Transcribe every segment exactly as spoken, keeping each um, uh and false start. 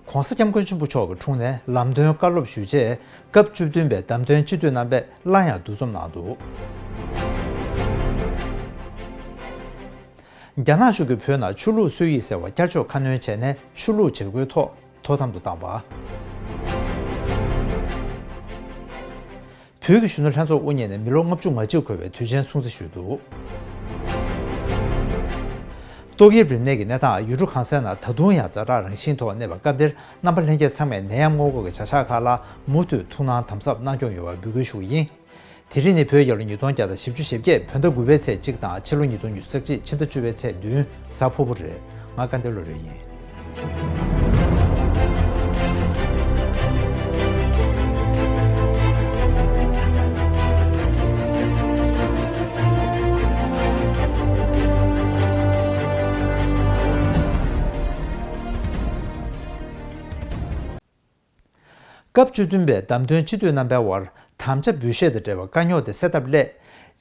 ༸གོང་ས་༸སྐྱབས་མགོན་ཆེན་པོ་མཆོག་གི་དྲུང་ནས་ལམ་སྟོན་བཀའ་སློབ་ཞུས་རྗེས། སྐབས་བཅུ་བདུན་པའི་བདམས་ཐོན་སྤྱི་འཐུས་རྣམ་པས་སླར་ཡང་འདུ་འཛོམས་གནང་འདུག་རྒྱ་ནག་གཞུང་གིས་བོད་ནང་ཆོས་ལུགས་སྲོལ་ཡིག་ཟེར་བ་བསྐྱར་བཅོས་ཁ་སྣོན་བྱས་ནས། ཆོས་ལུགས་བྱེད་སྒོའི་ཐོག་དོ་དམ་དུ་བཏང་བ། བོད་ཀྱི་གཞོན་ནུ་ལྷན་ཚོགས་དབུ་བརྙེས་ནས་མི་ལོ་ལྔ་བཅུ་ང་གཅིག་འཁོར་བའི་དུས་ཆེན་སྲུང་བརྩི་ཞུས་འདུག་ཏོག་དབྱིབས་རིམས་ནད་ཀྱི་གནས་སྟངས་ཡུལ་གྲུ་གང་སའི་ནང་ད་དུང་ཡང་ཛ་དྲག་རང་བཞིན་ཐོག་གནས་པ་སྐབས་འདིར། རྣམ་པ་ལྷན་རྒྱས་ཚང་མས་ནད་ཡམས་སྔོན་འགོག་གི་བྱ་གཞག་ཁག་ལ་མུ་མཐུད་ཐུགས་སྣང་དམ་ཟབ་གནང་སྐྱོང་ཡོང་བའི་འབོད་སྐུལ་ཞུ་གི་ཡིན། དེ་རིང་ནི་བོད་རྒྱལ་ལོ་ཉིས་སྟོང་བརྒྱ་དང་བཞི་བཅུ་ཞེ་བརྒྱད། བོད་ཟླ་དགུ་པའི་ཚེས་གཅིག་དང་ཕྱི་ལོ་ཉིས་སྟོང་ཉི་ཤུ་རྩ་གཅིག་ཕྱི་ཟླ་བཅུ་པའི་ཚེས་བདུན། གཟའ་ཕུར་བུ་རེད། ང་སྐལ་ལྡན་བློ་རིག་ཡིན། སྐབས་བཅུ་བདུན་པའི་བདམས་ཐོན་སྤྱི་འཐུས་རྣམ་པའི་དབར་དམ་བཅའ་འབུལ་བཞེས་དང་འབྲེལ་བའི་དཀའ་རྙོག་དེ་སེལ་ཐབས་སླད།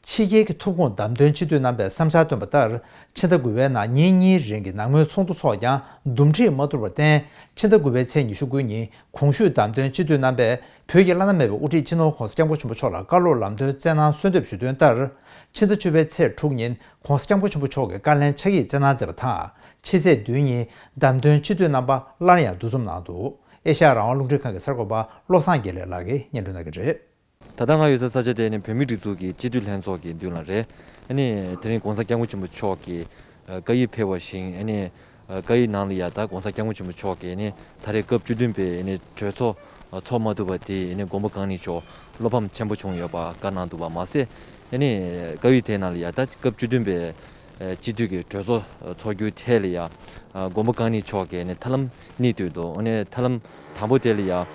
ཕྱི་རྒྱལ་གྱི་ཐོབ་ཁུངས་བདམས་ཐོན་སྤྱི་འཐུས་རྣམ་པས་བསམ་འཆར་བཏོན་པ་ལྟར། ཕྱི་ཟླ་དགུ་པའི་ནང་ཉིན་གཉིས་རིང་གི་ནང་མོལ་ཚོགས་འདུ་འཚོགས་ཀྱང་འདུམ་འགྲིག་མ་ཐུབ་པར་བརྟེན། ཕྱི་ཟླ་དགུ་པའི་ཚེས་ཉི་ཤུ་དགུ་ཉིན་གོང་ཞུས་བདམས་ཐོན་སྤྱི་འཐུས་རྣམ་པས་བོད་ཀྱི་བླ་ན་མེད་པའི་དབུ་ཁྲིད་སྤྱི་ནོར་༸གོང་ས་༸སྐྱབས་མགོན་ཆེན་པོ་མཆོག་ལ་བཀའ་སློབ་ལམ་སྟོན་སྩལ་གནང་གསོལ་འདེབས་ཞུས་དོན་ལྟར། ཕྱི་ཟླ་བཅུ་པའི་ཚེས་དྲུག་ཉིན་༸གོང་ས་༸སྐྱབས་མགོན་ཆེན་པོ་མཆོག་གི་བཀའ་ལན་ཕྱག་ཡིག་སྩལ་གནང་མཛད་པ་དང་། ཕྱི་ཚེས་བདུན་ཉིན་བདམས་ཐོན་སྤྱི་འཐུས་རྣམ་པ་སླར་ཡང་འདུ་འཛོམས་གནང་འདུག་ཨེ་ཤ་ཡ་རང་དབང་རླུང་འཕྲིན་ཁང་གི་གསར་འགོད་པ་བློ་བཟང་དགེ་ལེགས་ལགས་ཀྱིས་སྙན་སྒྲོན་གནང་གི་རེད། ད་ལྟ་ང་ཡོད་སའི་ས་ཆ་དེ་ནི་བོད་མིའི་སྒྲིག་འཛུགས་ཀྱི་སྤྱི་འཐུས་ལྷན་ཚོགས་ཀྱི་མདུན་ལ་རེད། ཨ་ནི་དེ་རིང་༸གོང་ས་༸སྐྱབས་མགོན་ཆེན་པོ་མཆོག་གིས་ཨ་བཀའ་ཡིག་ཕེབས་པ་བཞིན། ཨ་ནི་ཨ་བཀའ་ཡིག་ནང་ལ་ཡ་ད་༸གོང་ས་༸སྐྱབས་མགོན་ཆེན་པོ་མཆོག་གིས་ཨ་ནི་ད་རེས་སྐབས་བཅུ་བདུན་པའི་ཨ་ནི་གྲོས་ཚོགས་ཚོགས་མ་ཐུབ་པ་དེ་ཨ་ནི་མགོན་པོ་གང་ཉིད་མཆོག་བློ་ཕམ་ཆེན་པོ་བྱུང་ཡོད་པ་བཀའ་གནང་འདུག་པ་མ་ཟད། ཨ་ནི་བཀའ་ཡིག་དེའི་ནང་ལ་ཡ་ད་སྐབས་བཅུ་བདུན་པའི་ཨ་སྤྱི་འཐུས་ཀྱི་གྲོས་ཚོགས་ཚོགས་རྒྱུའི་ཐད་ལ་ཡ་ཨ་མགོན་པོ་གང་ཉིད་མཆོག་གིས་ཨ་ནི་ཐར་ལམ་གཉིས་བཏོད་འདུག་ཨ་ནི་ཐར་ལམ་དང་པོ་དེ་ལ་ཡ།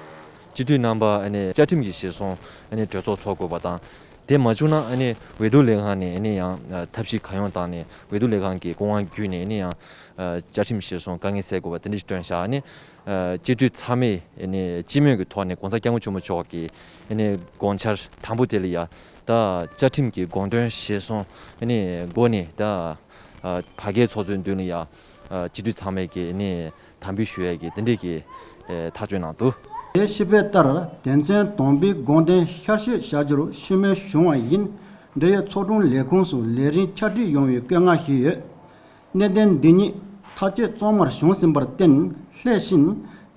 སྤྱི་འཐུས་རྣམ་པ་ཨ་ནི་བཅའ་ཁྲིམས་ཀྱི་གཞིར་བཟུང་ཨ་ནི་གྲོས་ཚོགས་ཚོགས་དགོས་པ་དང་། དེ་མ་བྱུང་ན་ཨ་ནི་འོས་བསྡུ་ལས་ཁང་ནས་ཨ་ནི་ཡང་ཨ་ཐབས་ཤེས་གང་ཡོང་བཏང་ནས་འོས་བསྡུ་ལས་ཁང་གི་སྐུ་དབང་བརྒྱུད་ནས་ཨ་ནི་ཡང་ཨ་བཅའ་ཁྲིམས་གཞིར་བཟུང་དཀའ་ངལ་སེལ་དགོས་པ་དེ་འདྲ་ཞིག་བཏོན་བཞག་ཨ་ནི་ཨ་སྤྱི་འཐུས་ཚང་མས་ཨ་ནི་སྤྱི་མོས་ཀྱི་ཐོག་ནས་༸གོང་ས་༸སྐྱབས་མགོན་ཆེན་པོ་མཆོག་གི་ཨ་ནི་དགོངས་འཆར་དང་པོ་དེ་ལ་ཡ་ད་བཅའ་ཁྲིམས་ཀྱི་དགོངས་དོན་གཞིར་བཟུང་ཨ་ནི་སྒོ་ནས་ད་ཨ་བར་བརྒལ་ཚོགས་གཙོའི་མདུན་ལ་ཡ་ཨ་སྤྱི་འཐུས་ཚང་མས་ཀྱི་ཨ་ནི། དམ་འབུལ་ཞུ་ཡས་ཀྱི་དེ་འདྲས་ཀྱི་ཨེ་ཐག་གཅོད་གནང་འདུག་དེ་ཞིབ་པའི་ལྟར་དོན་ཚན་དང་པོའི་དགོངས་དོན་ཤར་བཤད་བྱ་རྒྱུར་ཤུགས་སྣོན་བྱུང་བ་ཡིན། འབྲེལ་ཡོད་ཚོགས་དྲུང་ལས་ཁུངས་སུ་ལས་རིམ་ཕྱག་བྲིས་ཡོང་བའི་བཀོད་མངགས་ཞུས་ཡོད། གནད་དོན་འདི་ཉིད་ཐག་གཅོད་གཙང་མར་བྱུང་ཟིན་པར་བརྟེན། སླད་ཕྱིན་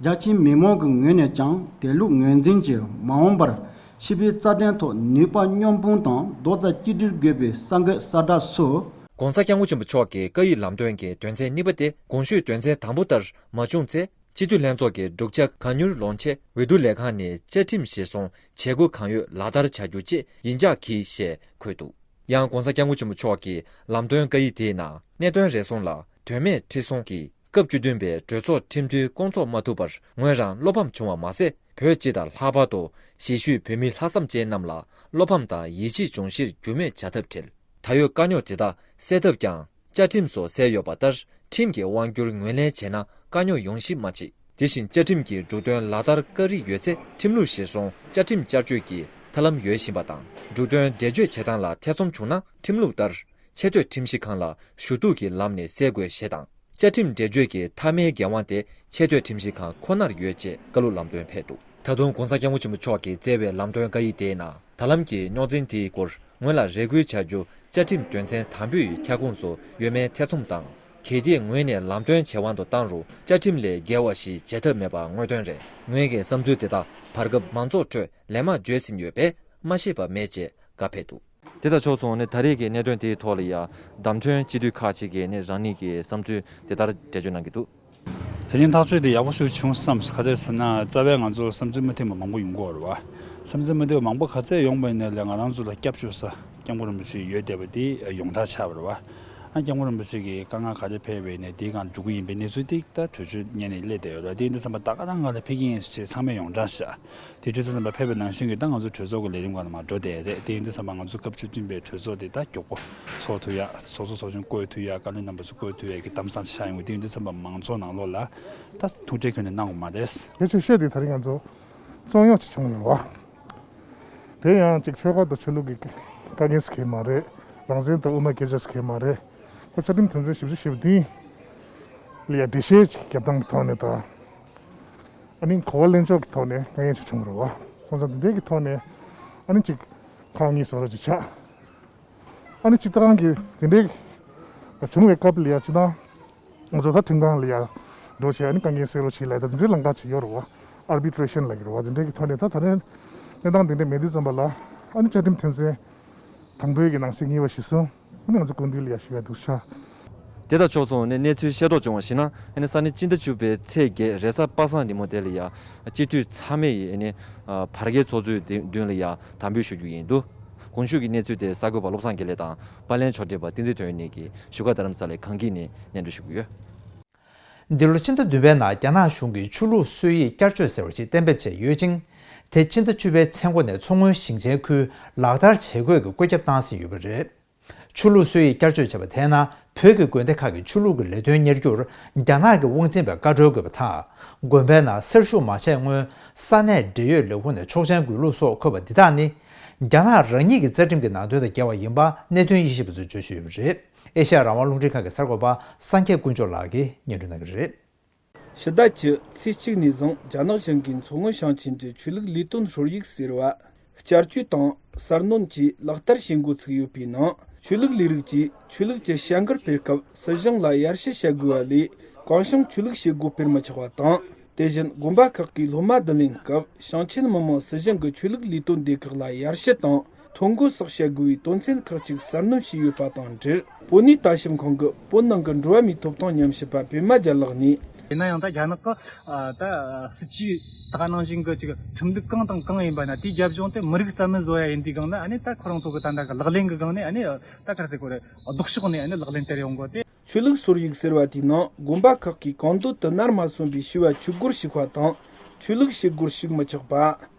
རྒྱ་ཆེའི་མི་མང་གི་ངོས་ནས་ཀྱང་དེ་ལུགས་ངོས་འཛིན་གྱིས་མ་འོངས་པར་ཞི་བའི་རྩ་དོན་ཐོག་ནུས་པ་མཉམ་སྤུངས་དང་རྡོག་རྩ་གཅིག་སྒྲིལ་དགོས་པའི་གསར་འགོད་གསལ་བསྒྲགས་སུ། ༸གོང་ས་༸སྐྱབས་མགོན་ཆེན་པོ་མཆོག་གི་བཀའ་ཡིག་ལམ་སྟོན་གྱི་དོན་ཚན་གཉིས་པ་དེ་གོང་ཞུས་དོན་ཚན་དང་པོ་ལྟར་མ་བྱུང་ཚེ། སྤྱི་འཐུས་ལྷན་ཚོགས་ཀྱི་བསྒྲུབ་བྱ་གང་མྱུར་ལོན་ཆེད་འོས་བསྡུ་ལས་ཁང་ནས་བཅའ་ཁྲིམས་གཞིར་བཟུང་བྱེད་སྒོ་གང་ཡོད་ལག་བསྟར་བྱ་རྒྱུ་བཅས་ཡིད་འཇགས་གྱིས་ཞེས་འཁོད་འདུག་ཡང་༸གོང་ས་༸སྐྱབས་མགོན་ཆེན་པོ་མཆོག་གི་ལམ་སྟོན་བཀའ་ཡིག་དེའི་ནང་གནད་དོན་རེ་ཟུང་ལ་དོན་མེད་ཁྲི་སྲོང་གིས་སྐབས་བཅུ་བདུན་པའི་གྲོས་ཚོགས་ཁྲིམས་མཐུན་སྐོང་ཚོགས་མ་ཐུབ་པར་ངོས་རང་བློ་ཕམ་བྱུང་བ་མ་ཟད། བོད་སྤྱི་དང་ལྷག་པར་དུ་གཞིས་བཞུགས་བོད་མི་ལྷག་བསམ་ཅན་རྣམས་ལ་བློ་ཕམ་དང་ཡིད་ཆེས་འབྱུང་གཞིར་འགྱུར་མེད་བྱ་ཐབས་བྲལ། ད་ཡོད་དཀའ་རྙོག་དེ་དག་སེལ་ཐབས་ཀྱང་། བཅའ་ཁྲིམས་སུ་གསལ་ཡོད་པ་ལྟར་ཁྲིམས་ཀྱི་དབང་སྒྱུར་ངོས་ལེན་བྱས་ན་དཀའ་རྙོག་ཡོང་གཞི་མ་མཆིས། དེ་བཞིན་བཅའ་ཁྲིམས་ཀྱི་འབྲུ་དོན་ལག་བསྟར་སྐབས་རིང་ཡོད་ཚེ་ཁྲིམས་ལུགས་གཞིར་བཟུང་བཅའ་ཁྲིམས་བསྐྱར་བཅོས་ཀྱི་ཐབས་ལམ་ཡོད་བཞིན་པ་དང་། འབྲུ་དོན་འགྲེལ་བརྗོད་བྱེད་སྟངས་ལ་ཐེ་ཚོམ་བྱུང་ན་ཁྲིམས་ལུགས་ལྟར་ཆེས་མཐོའི་ཁྲིམས་ཞིབ་ཁང་ལ་ཞུ་གཏུག་གི་ལམ་ནས་སེལ་དགོས་ཞེས་དང་། བཅའ་ཁྲིམས་འགྲེལ་བརྗོད་ཀྱི་མཐའ་མའི་འགན་དབང་དེ་ཆེས་མཐོའི་ཁྲིམས་ཞིབ་ཁང་ཁོ་ནར་ཡོད་ཅེས་བཀའ་སློབ་ལམ་སྟོན་ཕེབས་འདུག་ད་དུང་༸གོང་ས་༸སྐྱབས་མགོན་ཆེན་པོ་མཆོག་གིས་སྩལ་བའི་ལམ་སྟོན་བཀའ་ཡིག་དེའི་ནང་ད་ལམ་གྱི་རྙོག་འཛིང་དེའི་སྐོར། སྔོན་ལ་རེ་སྐུལ་བྱ་རྒྱུ་བཅའ་ཁྲིམས་དོན་ཚན་དང་པོའི་ཁྱབ་ཁོངས་སུ་ཡོད་མེད་ཐེ་ཚོམ་དང་། གལ་ཏེ་ངོས་ནས་ལམ་སྟོན་བྱེད་དབང་དུ་བཏང་རུང་བཅའ་ཁྲིམས་ལས་འགལ་བ་ཞིག་བྱེད་ཐབས་མེད་པ་དངོས་དོན་རེད། ངོས་ཀྱི་བསམ་ཚུལ་དེ་དག་བར་སྐབས་མང་ཚོགས་ཁྲོད་ལན་མང་བརྗོད་ཟིན་ཡོད་པས་མ་ཤེས་པ་མེད་ཅེས་བཀའ་ཕེབས་འདུག་དེ་དང་ཕྱོགས་མཚུངས་ནས་ད་རེས་ཀྱི་གནད་དོན་དེའི་ཐོག་ལ་ཡང་བདམས་ཐོན་སྤྱི་འཐུས་ཁག་ཅིག་གིས་ནི་རང་ཉིད་ཀྱི་བསམ་ཚུལ་དེ་ལྟར་འགྲེལ་བརྗོད་གནང་གི་འདུག་དེ་རིང་ཐག་གཅོད་དེ་ཡག་པོ་ཞིག་བྱུང་བསམ། ག་རེ་ཟེར་ན་རྩ་བའི་ང་ཚོ་བསམ་ཚུལ་མི་མཐུན་པ་མང་པོ་ཡོང་གི་ཡོད་རེད་བ། བསམ་ཚུལ་མི་མཐུན་པ་མང་པོ་ག་ཚད་ཡོང་པ་ཡིན་ནའི་ལས་ང་རང་ཚོ་ལ་སྐྱབས་ཞུ་ས་༸སྐྱབས་མགོན་རིན་པོ་ཆེ་ཡོད་བསྡད་པ་དེ་ཡོངས་གྲགས་ཆགས་པ་རེད་བ། ཨ་༸སྐྱབས་མགོན་རིན་པོ་ཆེ་གིས་དཀའ་ངལ་ག་རེ་ཕེབས་པ་ཡིན་ནའི་དེའི་སྒང་འཇུག་གི་ཡིན་པའི་གནས་ཚུལ་དེ་ད་གྲོས་ཆོད་གཉེར་ནས་སླེབས་བསྡད་ཡོད་རེད་བ། དེ་ཡིན་དུས་ཙམ་པ་ད་ག་རང་ང་ལ་ཕེབས་ཀྱི་ཡིན་ཞེས་ཚང་མས་ཡོངས་གྲགས་བྱས། དེ་དུས་ཙམ་པ་ཕེབས་པ་ནང་བཞིན་གྱི་ད་ང་ཚོ་གྲོས་ཚོགས་ཀྱི་ལས་རིམ་སྒང་ལ་མར་འགྲོ་བསྡད་རེད། དེ་ཡིན་དུས་ཙམ་པ་ང་ཚོ་སྐབས་བཅུ་བདུན་པའི་གྲོས་ཚོགས་དེ་ད་མགྱོགས་པོ་ཚོགས་ཐུབ་ཡ། ཚོགས་གཙོ་ཚོགས་ཆུང་བསྐོ་ཐུབ་ཡ། བཀའ་བློན་རྣམ་པ་ཚོ་བསྐོ་ཐུབ་ཡ་གི་གཏམ་བཟང་ཆགས་ཡོང་གི། དེ་ཡིན་དུས་ཙམ་པ་མང་ཚོགས་ནང་ལོགས་ལ་ད་ཐུགས་ཁྲལ་ཁྱོན་ནས་གནང་དགོས་མ་རེད། གལ་ཆེ་ཤོས་དེ་ད་རིང་ང་ཚོ་བཙོན་གཡོག་ཅིག་བྱུང་ཡོད་རེད་བ། དེ་ཡང་ཅིག་ཆོལ་ཁ་དང་ཆོས་ལུགས་ཀྱི་དཀའ་ངལ་ཟེར་མཁན་མ་རེད། རང་བཙན་དང་དབུ་མའི་སྐད་ཆ་ཟེར་མཁན་མ་རེད། ཁོ་བཅའ་ཁྲིམས་དོན་ཚན་བཞི་བཅུ་ཞེ་བདུན་ལ་ཡ་འགྲེལ་བཤད་ཅིག་རྒྱབ་སྟངས་ཀྱི་ཐོག་ནས་ད། ཨ་ནི་གོ་བ་ལེན་ཕྱོགས་ཀྱི་ཐོག་ནས་དཀའ་ངལ་ཞིག་བྱུང་བ་རེད་བ། སོང་ཙང་དེ་འདྲའི་གི་ཐོག་ནས་ཨ་ནི་ཅིག་ཁག་གཉིས་བཟོ་འདྲ་ཅིག་ཆགས། ཨ་ནི་སྤྱིར་བཏང་གི་དེ་འདྲའི་བྱུང་བའི་སྐབས་ལ་ཡ་སྤྱིར་བཏང་ང་ཚོ་ད་ཁྲིམས་ཁང་ལ་ཡ་འགྲོ་བྱས་ཨ་ནི་དཀའ་ངལ་སེལ་རོགས་བྱེད་ལབ་ད་དེ་འདྲའི་ལམ་ཁ་ཅིག་ཡོད་རེད་བ། ཨར་བི་ཊི་རེ་ཤན་ལབ་ཀྱི་རེད་བ། དེ་འདྲའི་གི་ཐོག་ནས་ད་ད་ནས་གནས་སྟངས་དེ་འདྲ་མེད་དུས་ཙམ་པ་ལ་ཨ་ནི་བཅའ་ཁྲིམས་དོན་ཚན་དང་པོའི་གི་ནང་གསེས་གཉིས་པ་གཞིར་བཟུང་ཨ་ནི་ང་ཚོ་སྐུ་མདུན་ལ་ཡ་ཞུ་ཡ་འདུག་ཤག་དེ་དང་ཕྱོགས་མཚུངས་ནས་གནས་ཚུལ་ཤེས་རྟོགས་བྱུང་བར་གཞིགས་ན། ཨ་ནི་ས་གནས་སྤྱི་ཟླ་བཅུ་པའི་ཚེས་བརྒྱད་རེས་གཟའ་པ་སངས་ཉིན་མོ་དེ་ལ་ཡ་སྤྱི་འཐུས་ཚང་མས་ཡིན་ནི་བར་བརྒལ་ཚོགས་གཙོའི་མདུན་ལ་ཡ་དམ་འབུལ་ཞུ་རྒྱུ་ཡིན་འདུག་གོང་ཞུས་ཀྱི་གནས་ཚུལ་དེ་གསར་འགོད་པ་བློ་བཟང་དགེ་ལེགས་དང་པར་ལེན་ཕྱོགས་སྒྲིག་པ་བསྟན་འཛིན་དོན་གཉེར་གྱིས་བཞུགས་སྒར་རྡ་རམ་ས་ལའི་ཁང་དཀྱིལ་ནས་སྙན་སྒྲོན་ཞུ་གི་ཡོད། འདི་ལོ་ཕྱི་ཟླ་བདུན་པའི་ནང་རྒྱ་ནག་གཞུང་གིས་ཆོས་ལུགས་སྲོལ་ཡིག་བསྐྱར་བཅོས་ཟེར་བ་ཞིག་གཏན་འབེབས་བྱས་ཡོད་ཅིང་། དེ་ཕྱི་ཟླ་བཅུ་པའི་མཚན་འགོ་ནས་མཚོ་སྔོན་ཞིང་ཆེན་ཁུལ་ལག་བསྟར་བྱེད་དགོས་ཀྱི་བཀོད་ཁྱབ་བཏང་ཟིན་ཡོད་པ་རེད། ཆོས་ལུགས་སྲོལ་ཡིག་བསྐྱར་བཅོས་བྱས་པ་དེས་ན་བོད་ཀྱི་དགོན་སྡེ་ཁག་གི་ཆོས་ལུགས་ཀྱི་ལས་དོན་གཉེར་རྒྱུར་རྒྱ་ནག་གི་དབང་འཛིན་པའི་བཀའ་འཁྲོལ་དགོས་པ་དང་། དགོན་པའི་ནང་གསར་ཞུགས་མ་བྱས་སྔོན་ས་གནས་འབྲེལ་ཡོད་ལས་ཁུངས་ནས་ཆོག་མཆན་དགོས་ལུགས་སོགས་འཁོད་པ་འདི་དག་ནི་རྒྱ་ནག་རང་ཉིད་ཀྱི་རྩ་ཁྲིམས་ཀྱི་ནང་དོན་དང་འགལ་བ་ཡིན་པ་གནད་དོན་དབྱེ་ཞིབ་པ་ཚོས་བརྗོད་བཞིན་ཡོད་པ་རེད། ཨེ་ཤ་ཡ་རང་དབང་རླུང་འཕྲིན་ཁང་གི་གསར་འགོད་པ་སངས་རྒྱས་དཀོན་མཆོག་ལགས་ཀྱིས་སྙན་སྒྲོན་གནང་གི་རེད། ཕྱི་ཟླ་བཅུ་ཚེས་གཅིག་ནས་བཟུང་རྒྱ་ནག་གཞུང་གིས་མཚོ་སྔོན་ཞིང་ཆེན་གྱི་ཆོས་ལུགས་ལས་དོན་སྲོལ་ཡིག་ཟེར་བ་བསྐྱར་བཅོས་དང་གསར་སྣོན་བཅས་ལག་བསྟར་བྱེད་འགོ་ཚུགས་ཡོད་པའི་ནང་། ཆོས་ལུགས་ལས་རིགས་ཀྱིས་ཆོས་ལུགས་ཀྱི་བྱ་འགུལ་སྤེལ་སྐབས་སྲིད་གཞུང་ལ་ཡར་ཞུ་བྱ་དགོས་པ་ལས་གང་བྱུང་ཆོས་ལུགས་བྱེད་སྒོ་སྤེལ་མི་ཆོག་པ་དང་། དེ་བཞིན་དགོན་པ་ཁག་གིས་སློབ་མ་བསྡུ་ལེན་སྐབས་ཞིང་ཆེན་མི་དམངས་སྲིད་གཞུང་གི་ཆོས་ལུགས་ལས་དོན་སྡེ་ཁག་ལ་ཡར་ཞུ་དང་ཐོ་འགོད་སོགས་བྱ་དགོས་པའི་དོན་ཚན་ཁག་ཅིག་གསར་སྣོན་བྱས་ཡོད་པ་དང་འབྲེལ། བོད་གནས་ལྟ་ཞིབ་ཁང་གི་བོད་ནང་གི་འགྲོ་བ་མིའི་ཐོབ་ཐང་ཉམས་ཞིབ་པ་པད་མ་རྒྱལ་ལགས་ནས། ཡིན་ན་ཡང་ད་རྒྱ་ནག་གི་ཨ་ད་སྲིད་ཇུས་ད་ག་ནང་བཞིན་གྱི་ཅིག་ཁྲིམས་ལུགས་གང་དང་གང་ཡིན་པ་ན་དེའི་རྒྱབ་ལྗོངས་དེ་མི་རིགས་རྩ་མེད་བཟོ་ཡ་ཡིན་དུས་སྒང་ལ་ཨ་ནི་ད་ཁོ་རང་ཚོ་གི་ད་ད་གི་ལག་ལེན་གི་སྒང་ནས་ཨ་ནི་ད་ག་རེ་ཟེར་དགོས་རེད། ལྡོག་ཕྱོགས་ནས་ཨ་ནི་ལག་ལེན་བསྟར་ཡོང་གོ་དེ། ཆོས་ལུགས་སྲོལ་ཡིག་ཟེར་བ་དེའི་ནང་དགོན་པ་ཁག་གིས་གང་འདོད་དུ་ནར་མ་སོན་པའི་བྱིས་པ་ཆོས་སྒོར་ཞུགས་པ་དང་ཆོས་ལུགས་བྱེད་སྒོར་ཞུགས་མི་ཆོག་པ།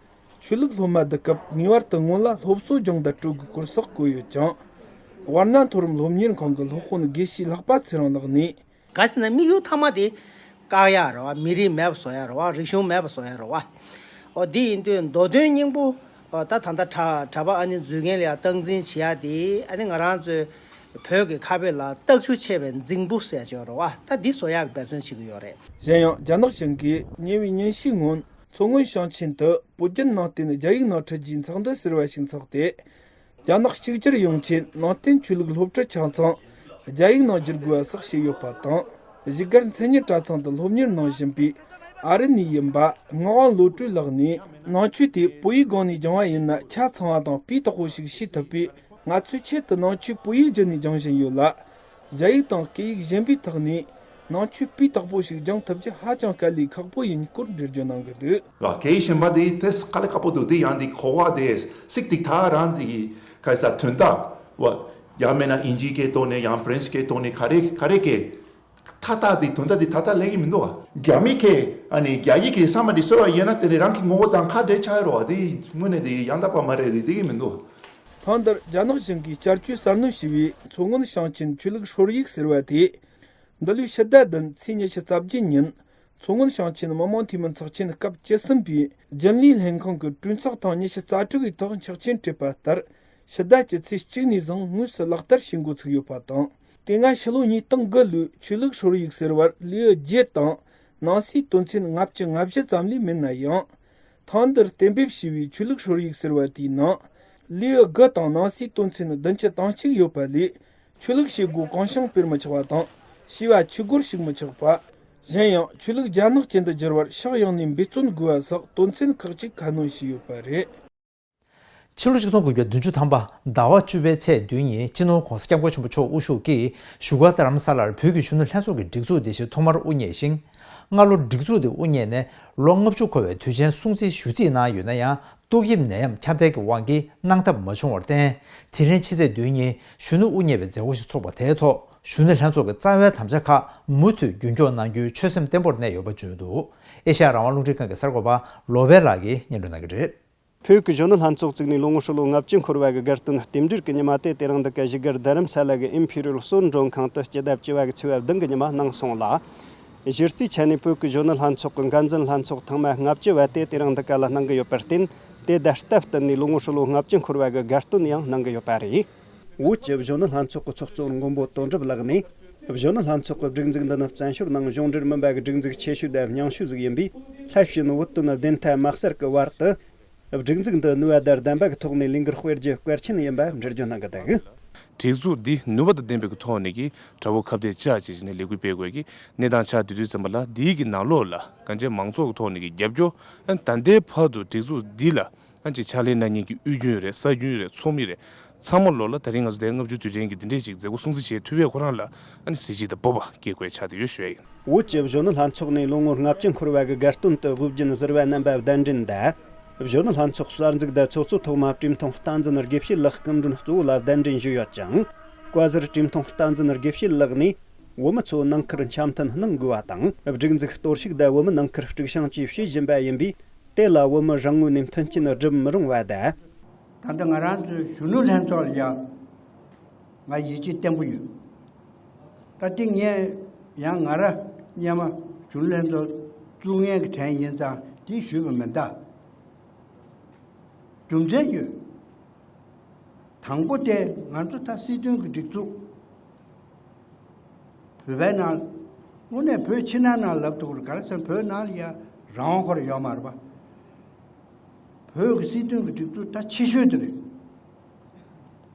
ཆོས་ལུགས་སློབ་མ་བསྡུ་སྐབས་ངེས་པར་དུ་སྔོན་ལ་སློབ་གསོ་སྦྱོང་བརྡར་སྤྲོད་དགོས་སྐོར་སོགས་བཀོད་ཡོད་ཅིང་། དབར་ན་མཐོ་རིམ་སློབ་གཉེར་ཁང་གི་སློབ་དཔོན་དགེ་བཤེས་ལྷག་པ་ཚེ་རིང་ལགས་ནས། ག་ཟེར་ན་དམིགས་ཡུལ་མཐའ་མ་དེ་བཀག་ཡ་རེད་བ། མི་རིགས་མེད་པ་བཟོ་ཡ་རེད་བ། རིག་གཞུང་མེད་པ་བཟོ་ཡ་རེད་བ། ཨོ་དེ་ཡིན་དུས་མདོ་དོན་སྙིང་པོ་ཨོ་ད་ད་ལྟ་གྲྭ་གྲྭ་པ་ཨ་ནི་འཛུལ་མཁན་ལ་ཡ་སྟངས་འཛིན་བྱེད་ཡ་དེ་ཨ་ནི་ང་རང་ཚོའི་བོད་ཀྱི་ཁ་དཔེ་ལ་རྟག་ཆུ་ཆད་པའི་རྫིང་བུ་ཟེར་ཡ་ཅིག་ཡོད་རེད་བ། ད་འདི་བཟོ་ཡ་གི་འབད་བརྩོན་བྱེད་ཀྱི་ཡོད་རེད། གཞན་ཡང་རྒྱ་ནག་གཞུང་གིས་ཉེ་བའི་ཉིན་ཤས་སྔོན་མཚོ་སྔོན་ཞིང་ཆེན་དུ་བོད་བརྒྱུད་ནང་བསྟན་རྒྱ་ཡིག་ནང་འཁྲིད་རྒྱུའི་ཚོགས་འདུ་ཟེར་བ་ཞིག་འཚོགས་ཏེ། རྒྱ་ནག་གཅིག་གྱུར་ཡོང་ཆེད་ནང་བསྟན་ཆོས་ལུགས་སློབ་ཁྲིད་ཆ་ཚང་རྒྱ་ཡིག་ནང་བསྒྱུར་དགོས་པ་སོགས་བཤད་ཡོད་པ་དང་། བཞུགས་སྒར་མཚན་ཉིད་གྲྭ་ཚང་དུ་སློབ་གཉེར་གནང་བཞིན་པའི་ཨ་རི་ནས་ཡིན་པ་ངག་དབང་བློ་གྲོས་ལགས་ནས། ནང་ཆོས་དེ་བོད་ཡིག་སྒང་ནས་སྦྱང་བ་ཡིན་ན་ཆ་ཚང་བ་དང་སྤུས་དག་པོ་ཞིག་ཤེས་ཐུབ་པས། ང་ཚོས་ཆེད་དུ་ནང་ཆོས་བོད་ཡིག་བརྒྱུད་ནས་སྦྱང་བཞིན་ཡོད་ལ། རྒྱ་ཡིག་དང་སྐད་ཡིག་གཞན་པའི་ཐོག་ནས་ནང་ཆོས་སྤུས་དག་པོ་ཞིག་སྦྱང་ཐུབ་རྒྱུ་ཧ་ཅང་དཀའ་ལས་ཁག་པོ་ཡིན་སྐོར་འགྲེལ་བརྗོད་གནང་གི་འདུག་ལ། སྐད་ཡིག་གཞན་པ་དེ་དེ་དཀའ་ལས་ཁག་པོ་འདུག་དེ་ཡང་དེ་གོ་བ་དེ་སྲིད་དེ་ད་རང་དེ་ག་རེ་ཟ་དོན་དག་བ། ཡང་མིན་ན་ཨིན་ཇིའི་སྐད་ཐོག་ནས་ཡང་ཧྥ་རན་སི་སྐད་ཐོག་ནས་ག་རེ་ག་རེ་སྐད་ཐ་ཐ་དེ་དོན་དག་དེ་ཐ་ཐ་ལེགས་ཀྱི་མི་འདུག་བ། རྒྱ་མི་སྐད་ཨ་ནི་རྒྱ་ཡིག་གི་ས་མ་དེ་སོ་བ་ཡིན་ན་དེ་ནི་རང་གི་ངོ་བོ་དང་ཁ་འབྲལ་ཆགས་རོགས་དེ་དངོས་གནས་དེ་ཡང་དག་པ་མ་རེད་དེ་དེ་གི་མི་འདུག་ཐེངས་འདིར་རྒྱ་ནག་གཞུང་གིས་བསྐྱར་བཅོས་གསར་སྣོན་བྱས་པའི་མཚོ་སྔོན་ཞིང་ཆེན་ཆོས་ལུགས་སྲོལ་ཡིག་ཟེར་བ་དེ། འདི་ལོའི་ཕྱི་ཟླ་བདུན་ཚེས་ཉི་ཤུ་རྩ་བརྒྱད་ཉིན་མཚོ་སྔོན་ཞིང་ཆེན་མི་དམངས་འཐུས་མི་ཚོགས་ཆེན་སྐབས་བཅུ་གསུམ་པའི་རྒྱུན་ལས་ལྷན་ཁང་གི་གྲོས་ཚོགས་ཐེངས་ཉི་ཤུ་རྩ་དྲུག་པའི་ཐོག་ཆོག་མཆན་སྤྲད་པ་ལྟར། ཕྱི་ཟླ་བཅུ་ཚེས་གཅིག་ནས་བཟུང་དངོས་སུ་ལག་བསྟར་བྱེད་འགོ་ཚུགས་ཡོད་པ་དང་། དེ་སྔ་ཕྱི་ལོ་ཉིས་སྟོང་དགུ་ལོའི་ཆོས་ལུགས་སྲོལ་ཡིག་ཟེར་བར་ལེའུ་བརྒྱད་དང་ནང་གསེས་དོན་ཚན་ལྔ་བཅུ་ང་བཞི་ཙམ་ལས་མེད་ན་ཡང་། ཐེངས་འདིར་གཏན་འབེབས་བྱས་པའི་ཆོས་ལུགས་སྲོལ་ཡིག་ཟེར་བ་དེའི་ནང་། ལེའུ་དགུ་དང་ནང་གསེས་དོན་ཚན་བདུན་ཅུ་དོན་གཅིག་ཡོད་པ་ལས། ཆོས་ལུགས་བྱེད་སྒོ་གང་བྱུང་སྤེལ་མི་ཆོག་པ་དང་། བྱིས་པ་ཆོས་སྒོར་ཞུགས་མི་ཆོག་པ། གཞན་ཡང་ཆོས་ལུགས་རྒྱ་ནག་ཅན་དུ་བསྒྱུར་བར་ཕྱོགས་ཡོངས་ནས་འབད་བརྩོན་དགོས་པ་སོགས་དོན་ཚན་ཁག་ཅིག་ཁ་སྣོན་བྱས་ཡོད་པ་རེད། ཕྱི་ལོ་ཆིག་སྟོང་དགུ་བརྒྱ་བདུན་ཅུ་ཐམ་པ་ཟླ་བ་བཅུ་པའི་ཚེས་བདུན་ཉིན་སྤྱི་ནོར་༧གོང་ས་༧སྐྱབས་མགོན་ཆེན་པོ་མཆོག་དབུ་བཞུགས་ཀྱིས་བཞུགས་སྒར་རྡ་རམ་ས་ལར་བོད་ཀྱི་གཞོན་ནུ་ལྷན་ཚོགས་ཀྱི་སྒྲིག་འཛུགས་འདི་བཞིན་ཐོག་མར་དབུ་བརྙེས་ཤིང་། སྔ་ལོ་སྒྲིག་འཛུགས་འདི་དབུ་བརྙེས་ནས་ལོ་ལྔ་བཅུ་འཁོར་བའི་དུས་ཆེན་སྲུང་བརྩི་ཞུ་རྩིས་གནང་ཡོད་ན་ཡང་། ཏོག་དབྱིབས་ནད་ཡམས་ཁྱབ་གདལ་གྱི་དབང་གིས་གནང་ཐབས་མ་བྱུང་བར་བརྟེན། དེ་རིང་ཕྱི་ཚེས་བདུན་ཉིན་གཞོན་ནུ་དབུ་བརྙེས་པའི་མཛད་སྒོ་ཞིག་ཚོགས་པ་དེའི་ཐོག་གཞོན་ནུ་ལྷན་ཚོགས་ཀྱི་རྩ་བའི་དམ་བཅའ་ཁག་མུ་མཐུད་རྒྱུན་སྐྱོང་གནང་རྒྱུའི་ཆོད་སེམས་བརྟན་པོར་གནས་ཡོད་པ་བརྗོད་འདུག་ཨེ་ཤ་ཡ་རང་དབང་རླུང་འཕྲིན་ཁང་གི་གསར་འགོད་པ་བློ་བྷེ་ལགས་ཀྱིས་སྙན་སྒྲོན་གནང་གི་རེད། བོད་ཀྱི་གཞོན་ནུ་ལྷན་ཚོགས་བཙུགས་ནས་ལོ་ངོ་ཧྲིལ་བོ་ལྔ་བཅུ་འཁོར་བ་གི་དགའ་སྟོན་རྟེན་འབྲེལ་གྱི་ཉི་མ་དེ་དེ་རིང་འདི་ག་བཞུགས་སྒར་རྡ་རམ་ས་ལ་གི་ཨིམ་ཕི་རི་ཡལ་གསོལ་མགྲོན་ཁང་དུ་སྤྱི་ཟླ་བཅུ་བ་གི་ཚེས་པ་བདུན་གི་ཉི་མ་གནང་སོང་ལ། གཞི་རྩའི་ཆ་ནས་བོད་ཀྱི་གཞོན་ནུ་ལྷན་ཚོགས་ཀྱི་འགན་འཛིན་ལྷན་ཚོགས་ཐེངས་མ་ལྔ་བཅུ་བ་དེ་དེ་རིང་འདི་ག་ལ་གནང་གི་ཡོད་པར་བརྟེན། དེ་ཟླ་སྟབས་བསྟུན་ནས་ལོ་ངོ་ཧྲིལ་བོ་ལྔ་བཅུ་འཁོར་བ་གི་དགའ་སྟོན་ཡང་གནང་གི་ཡོད་པ་རེད། བོད་ཀྱི་གཞོན་ནུ་ལྷན་ཚོགས་ཀྱི་ཚོགས་གཙོ་མགོན་པོ་དོན་གྲུབ་ལགས་ནས། གཞོན་ནུ་ལྷན་ཚོགས་ཀྱི་སྒྲིག་འཛུགས་འདི་ནི་བཙན་བྱོལ་ནང་གཞུང་འབྲེལ་མིན་པ་གི་སྒྲིག་འཛུགས་ཆེ་ཤོས་དང་རྙིང་ཤོས་ཟིག་ཡིན་པས། སླད་ཕྱིན་བོད་དོན་བདེན་མཐའ་མ་གསལ་གི་བར་དུ། སྒྲིག་འཛུགས་འདི་ནུས་པ་དང་ལྡན་པ་གི་ཐོག་ནས་ལས་འགུལ་སྤེལ་རྒྱུ་གལ་ཆེན་ཡིན་པ་འགྲེལ་བརྗོད་གནང་གི་འདུག། སྒྲིག་འཛུགས་འདི་ནུས་པ་དང་ལྡན་པའི་ཐོག་ནས་ཀྱི་དགྲ་བོ་ཁ་གཏད་བཅག་བྱས་ནས་ལས་འགུལ་སྤེལ་དགོས་ཀྱི་གནས་སྟངས་ཆགས་དུས་དུས་ཙམ་པ་ལ། འདིའི་གི་ནང་ལོགས་ལ་གང་ཅི་མང་ཚོགས་ཀྱི་ཐོག་ནས་ཀྱི་རྒྱབ་སྐྱོར། ད་ལྟའི་བར་དུ་སྒྲིག་འཛུགས་འདི་ལ་ཨ་ཅིག་ཕྱག་ལས་གནང་མཁན་གྱི་དབུས་རྒྱུན་རེད། ས་རྒྱུན་རེད། ཚོགས་མི་རེད། ཚང་མ་ལོགས་ལ་ད་རིང་ང་ཚོ་དེ་ལྔ་བཅུ་དུས་དྲན་གྱི་འདི་འདྲས་ཅིག་མཛད་སྒོ་སྲུང་བརྩི་བྱེད་ཐུབ་པའི་ཁོ་རང་ལ་ཨ་ནི་གཟི་བརྗིད་དང་སྤོབས་པ་སྐྱེ་དགོས་ཆགས་བསྡད་ཡོད་ཞུ་ཡ་ཡིན། བོད་ཀྱི་གཞོན་ནུ་ལྷན་ཚོགས་ནས་ལོ་ངོ་ལྔ་བཅུ་འཁོར་བ་གི་དགའ་སྟོན་དུ་དབུ་བརྒྱུད་ཟུར་པ་རྣམ་པ་གདན་འདྲེན་དང་། གཞོན་ནུ་ལྷན་ཚོགས་གསར་འཛུགས་དང་ཚོགས་གཙོ་ཐོག་མ་གྲོས་མཐུན་བསྟན་འཛིན་དགེ་བཤེས་ལགས་སྐུ་མགྲོན་གཙོ་བོ་ལ་གདན་འདྲེན་ཞུས་ཡོད་ཅིང་། བཀའ་ཟུར་གྲོས་མཐུན་བསྟན་འཛིན་དགེ་བཤེས་ལགས་ནས་བོད་མི་ཚོ་ནང་ཁུལ་འཆམ་མཐུན་གནང་དགོས་པ་དང་། སྒྲིག་འཛུགས་གཏོར་བཤིག་དང་བོད་མི་ནང་ཁུལ་དཀྲུག་ཤིང་བཅས་བྱེད་བཞིན་པ་ཡིན་པས། དེ་ལ་བོད་མི་རང་ངོས་ནས་མཐུན་རྐྱེན་སྒྲུབ་མི་རུང་བ་དང་། ད་ལྟ་ང་རང་ཚོའི་གཞོན་ནུ་ལྷན་ཚོགས་ལ་ཡང་ང་ཡིད་ཆེས་བརྟན་པོ་ཡོད། ད་ལྟ་ངས་ཡང་ང་རང་སྔོན་མ་གཞོན་ནུ་ལྷན་ཚོགས་བཙུགས་མཁན་གྱི་གྲས་ཡིན་ཙང་དེ་ཞུས་པ་མིན་ད། རྒྱུ་མཚན་ཡོད། དང་པོ་དེ་ང་ཚོ་ད་སྲིད་དོན་གྱི་སྒྲིག་འཛུགས། བོད་པའི་ནང་། དངོས་གནས་བོད་ཕྱི་ནང་ནང་ལབ་ཐུབ་ཀྱི་རེད། ག་རེ་ཟེར་ན་བོད་ནང་ལ་ཡ་རང་དབང་ཁོ་ར་ཡོད་མ་རེད་པ། བོད་ཀྱི་སྲིད་དོན་གྱི་སྒྲིག་འཛུགས་ད་ཆེ་ཤོས་དེ་རེད།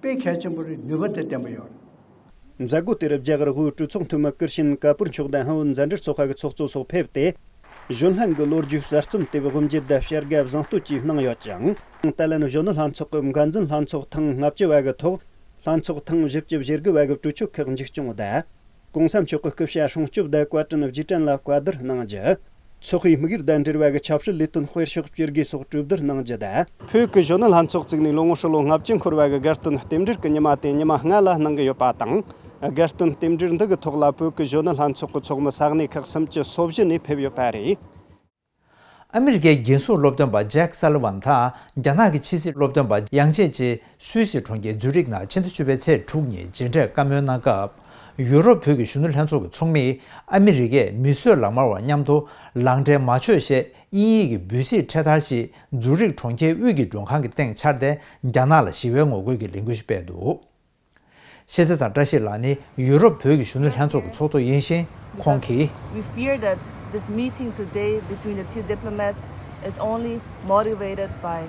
དཔེ་གལ་ཆེན་པོ་རེད། ནུས་པ་དང་ལྡན་པ་ཡོད་རེད། མཛད་སྒོ་དེར་རྒྱ་གར་དབུས་གྲོས་ཚོགས་འཐུས་མི་ཀིར་ཤིན་ཀ་པུར་མཆོག་དང་ཧན་ཝུ་མཛའ་འབྲེལ་ཚོགས་པ་གི་ཚོགས་གཙོ་སོགས་ཕེབས་ཏེ། གཞོན་ལྷན་གྱི་ལོ་རྒྱུས་གསར་རྩོམ་དེ་དབུ་འབྱེད་དང་བྱ་དགའ་བཟང་བསྟོད་བཅས་གནང་ཡོད་ཅིང་། ཏཱ་ལན་གཞོན་ནུ་ལྷན་ཚོགས་ཀྱི་འགན་འཛིན་ལྷན་ཚོགས་ཐེངས་ལྔ་བཅུ་བ་གི་ཐོག་ལྷན་ཚོགས་ཐེངས་བཞི་བཅུ་ཞེ་དགུ་བ་གི་གྲོས་ཆོད་ཁག་མཇུག་སྐྱོང་དང་། གོང་ས་མཆོག་གི་སྐུ་ཕྱྭ་སྲུང་སྐྱོབ་དང་བཀའ་དྲིན་རྗེས་དྲན་ལ་བཀའ་བསྡུར་གནང་རྒྱུ། ཚོགས་པའི་དམིགས་ཡུལ་དང་འབྲེལ་བ་གི་ཆབ་སྲིད་ལས་དོན་སྤེལ་ཕྱོགས་བཅོས་དགོས་སོགས་གྲོས་བསྡུར་གནང་རྒྱུ་དང་། བོད་ཀྱི་གཞོན་ནུ་ལྷན་ཚོགས་བཙུགས་ནས་ལོ་ངོ་ཧྲིལ་པོ་ལྔ་བཅུ་འཁོར་བ་གི་དགའ་སྟོན་རྟེན་འབྲེལ་གྱི་ཉི་མ་དེ་ཉི་མ་ལྔ་ལ་གནང་གི་ཡོད་པ་དང་། དགའ་སྟོན་རྟེན་འབྲེལ་འདི་གི་ཐོག་ལ་བོད་ཀྱི་གཞོན་ནུ་ལྷན་ཚོགས་ཀྱི་ཚོགས་མི་ས་གནས་ཁག་སུམ་ཅུ་སོ་བཞི་ནས་ཕེབས་ཡོད་པ་རེད། ཨ་མི་རི་ཀའི་རྒྱལ་སྲུང་སློབ་སྟོན་པ་ཇེག་སཱ་ལི་ཝན་དང་རྒྱ་ནག་གི་ཕྱི་སྲིད་སློབ་སྟོན་པ་ཡང་ཅེ་ཅེ་སུད་སི་གྲོང་ཁྱེར་ཛུ་རིག་ནང་ཕྱི་ཟླ་བཅུ་པའི་ཚེས་དྲུག་ཉིན་མཇལ་འཕྲད་བཀའ་མོལ་གནང་སྐབས། ཡུ་རོབ་བོད་ཀྱི་གཞོན་ནུ་ལྷན་ཚོགས་ཀྱི་ཚོགས་མིས་ཨ་མི་རི་ཀས་མི་གསོད་ལག་དམར་བ་མཉམ་དུ་ལག་འབྲེལ་མ་བྱོས་ཞེས་དབྱིན་ཡིག་གི་འབོད་ཚིག་འཕྲེད་དར་ཞིག་ཛུ་རིག་གྲོང་ཁྱེར་དབུས་ཀྱི་མགྲོན་ཁང་གི་སྟེང་འཕྱར་ཏེ་རྒྱ་ནག་ལ་ཞི་བའི་ངོ་རྒོལ་གྱི་ལས་འགུལ་ཞིག་སྤེལ་འདུག། ཤེས་ཚད་དང་བཀྲ་ཤིས་ལགས་ནི་ཡུ་རོབ་བོད་ཀྱི་གཞོན་ནུ་ལྷན་ཚོགས་ཀྱི་ཚོགས་གཙོ་ཡིན་ཞིང་། ཁོང་གིས། We fear that this meeting today between the two diplomats is only motivated by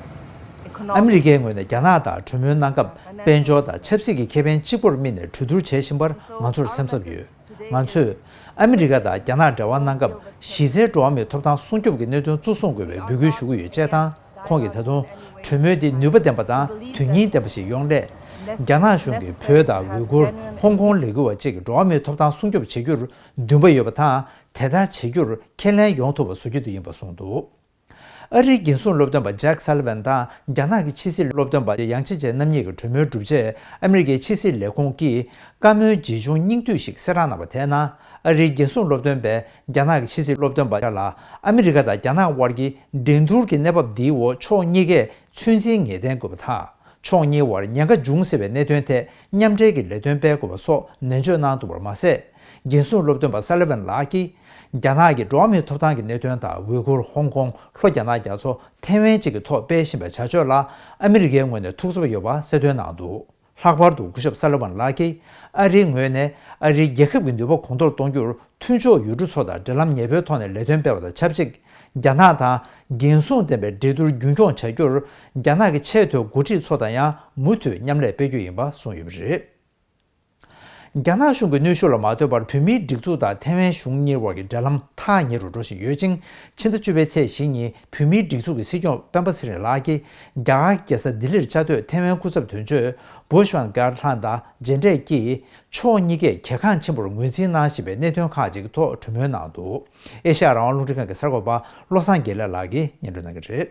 economic. ཨ་མི་རི་ཀའི་ངོས་ནས་རྒྱ་ནག་དང་གྲོས་མོལ་གནང་སྐབས་དཔལ་འབྱོར་དང་ཆབ་སྲིད་ཀྱི་ཁེ་ཕན་གཅིག་པུར་དམིགས་ནས་གྲོས་བསྡུར་བྱེད་བཞིན་པར་ང་ཚོར་སེམས་འཚབ་ཡོད། ང་ཚོས་ཨ་མི་རི་ཀ་དང་རྒྱ་ནག་འབྲེལ་བ་གནང་སྐབས་གཞི་རྩའི་འགྲོ་བ་མིའི་ཐོབ་ཐང་སྲུང་སྐྱོབ་ཀྱི་གནད་དོན་གཙོ་བཟུང་དགོས་པའི་འབོད་སྐུལ་ཞུ་གི་ཡོད་ཅེས་དང་། ཁོང་གིས་ད་དུང་གྲོས་མོལ་འདི་ནུས་པ་ལྡན་པ་དང་དོན་སྙིང་ལྡན་པ་ཞིག་ཡོང་སླད། རྒྱ་ནག་གཞུང་གིས་བོད་དང་ཝུའི་གུར། ཧོང་ཀོང་ལས་འགུལ་བ་བཅས་ཀྱི་འགྲོ་བ་མིའི་ཐོབ་ཐང་སྲུང་སྐྱོབ་བྱེད་རྒྱུར་འདུན་པ་ཡོད་པ་དང་། དེ་ལྟར་བྱེད་རྒྱུར་ཁས་ལེན་ཡོང་ཐུབ་པ་བཟོ་རྒྱུ་དེ་ཡིན་པ་གསུངས་འདུག། ཨ་རིའི་རྒྱལ་སྲུང་སློབ་སྟོན་པ་ཇེག་སཱ་ལི་ཝན་དང་རྒྱ་ནག་གི་ཕྱི་སྲིད་སློབ་སྟོན་པ་ཡང་ཅེ་ཅེ་རྣམ་གཉིས་ཀྱི་གྲོས་མོལ་གྲུབ་རྗེས། ཨ་མི་རི་ཀའི་ཕྱི་སྲིད་ལས་ཁུངས་ཀྱིས་བཀའ་མོལ་ཇི་བྱུང་སྙིང་བསྡུས་ཤིག་གསལ་བསྒྲགས་གནང་བ་དེའི་ནང་། ཨ་རིའི་རྒྱལ་སྲུང་སློབ་སྟོན་པས་རྒྱ་ནག་གི་ཕྱི་སྲིད་སློབ་སྟོན་པ་ལ་ཨ་མི་རི་ཀ་དང་རྒྱ་ནག་དབར་གྱི་འགྲན་བསྡུར་གྱི་གནས་བབ་འདིའི་འོག་ཕྱོགས་གཉིས་ཀས་ཚོད་འཛིན་ངེས་གཏན་དགོས་པ་དང་། ཕྱོགས་གཉིས་དབར་ཉེན་ཁ་འབྱུང་སྲིད་པའི་གནད་དོན་ཐད་མཉམ་འབྲེལ་གྱི་ལས་དོན་སྤེལ་དགོས་པ་སོགས་ནན་བརྗོད་གནང་འདུག་པར་མ་ཟད། རྒྱལ་སྲུང་སློབ་སྟོན་པ་སཱ་ལི་ཝན་ལགས་ཀྱིས། རྒྱ་ནག་གི་འགྲོ་བ་མིའི་ཐོབ་ཐང་གི་གནད་དོན་དང་། ཝུའི་གུར། ཧོང་ཀོང་། ལྷོ་རྒྱ་ནག་རྒྱ་མཚོ། ཐའེ་ཝན་བཅས་ཀྱི་ཐོག་སྤེལ་བཞིན་པའི་བྱ་སྤྱོད་ལ་ཨ་མི་རི་ཀའི་ངོས་ནས་ཐུགས་འཚབ་ཡོད་པ་གསལ་སྟོན་གནང་འདུག། ལྷག་པར་དུ་སྐུ་ཞབས་སཱ་ལི་ཝན་ལགས་ཀྱིས། ཨ་རིའི་ངོས་ནས་ཨ་རིའི་རྒྱལ་ཁབ་ཀྱི་ནུས་པ་གོང་མཐོར་གཏོང་རྒྱུར་མཐུན་ཕྱོགས་ཡུལ་གྲུ་ཚོ་དང་འབྲེལ་ལམ་ཉེ་པོའི་ཐོག་ནས་ལས་དོན་སྤེལ་བ་དང་ཆབས་ཅིག། རྒྱ་ནག་དང་འགན་སྲུང་ལྡན་པའི་འབྲེལ་གཏུག་རྒྱུན་འཁྱོངས་བྱ་རྒྱུར། རྒྱ་ནག་གི་ཆེས་མཐོའི་འགོ་ཁྲིད་ཚོ་དང་ཡང་མུ་མཐུད་མཉམ་ལས་སྤེལ་རྒྱུ་ཡིན་པ་གསུངས་ཡོད་པ་རེད། རྒྱ་ནག་གཞུང་གི་གནོན་ཤུགས་ལ་མ་ལྟོས་པར་བོད་མིའི་སྒྲིག་འཛུགས་དང་ཐའེ་ཝན་གཞུང་གཉིས་དབར་གྱི་འབྲེལ་ལམ་ཐག་ཉེ་རུ་འགྲོ་བཞིན་ཡོད་ཅིང་། ཕྱི་ཟླ་བཅུ་པའི་ཚེས་བཞི་ཉིན་བོད་མིའི་སྒྲིག་འཛུགས་ཀྱི་སྲིད་སྐྱོང་སྤེན་པ་ཚེ་རིང་ལགས་ཀྱིས་རྒྱ་གར་རྒྱལ་ས་ལྡི་ལིར་བཅའ་སྡོད་ཐའེ་ཝན་སྐུ་ཚབ་དོན་གཅོད་བུ་ཤུའན་ཀར་ལྷན་དང་མཇལ་འཕྲད་ཀྱིས། ཕྱོགས་གཉིས་ཀས་གལ་འགངས་ཆེན་པོར་ངོས་འཛིན་གནང་བཞིན་པའི་གནད་དོན་ཁག་ཅིག་ཐོག་གྲོས་མོལ་གནང་འདུག། ཨེ་ཤ་ཡ་རང་དབང་རླུང་འཕྲིན་ཁང་གི་གསར་འགོད་པ་བློ་བཟང་དགེ་ལེགས་ལགས་ཀྱིས་སྙན་སྒྲོན་གནང་གི་རེད།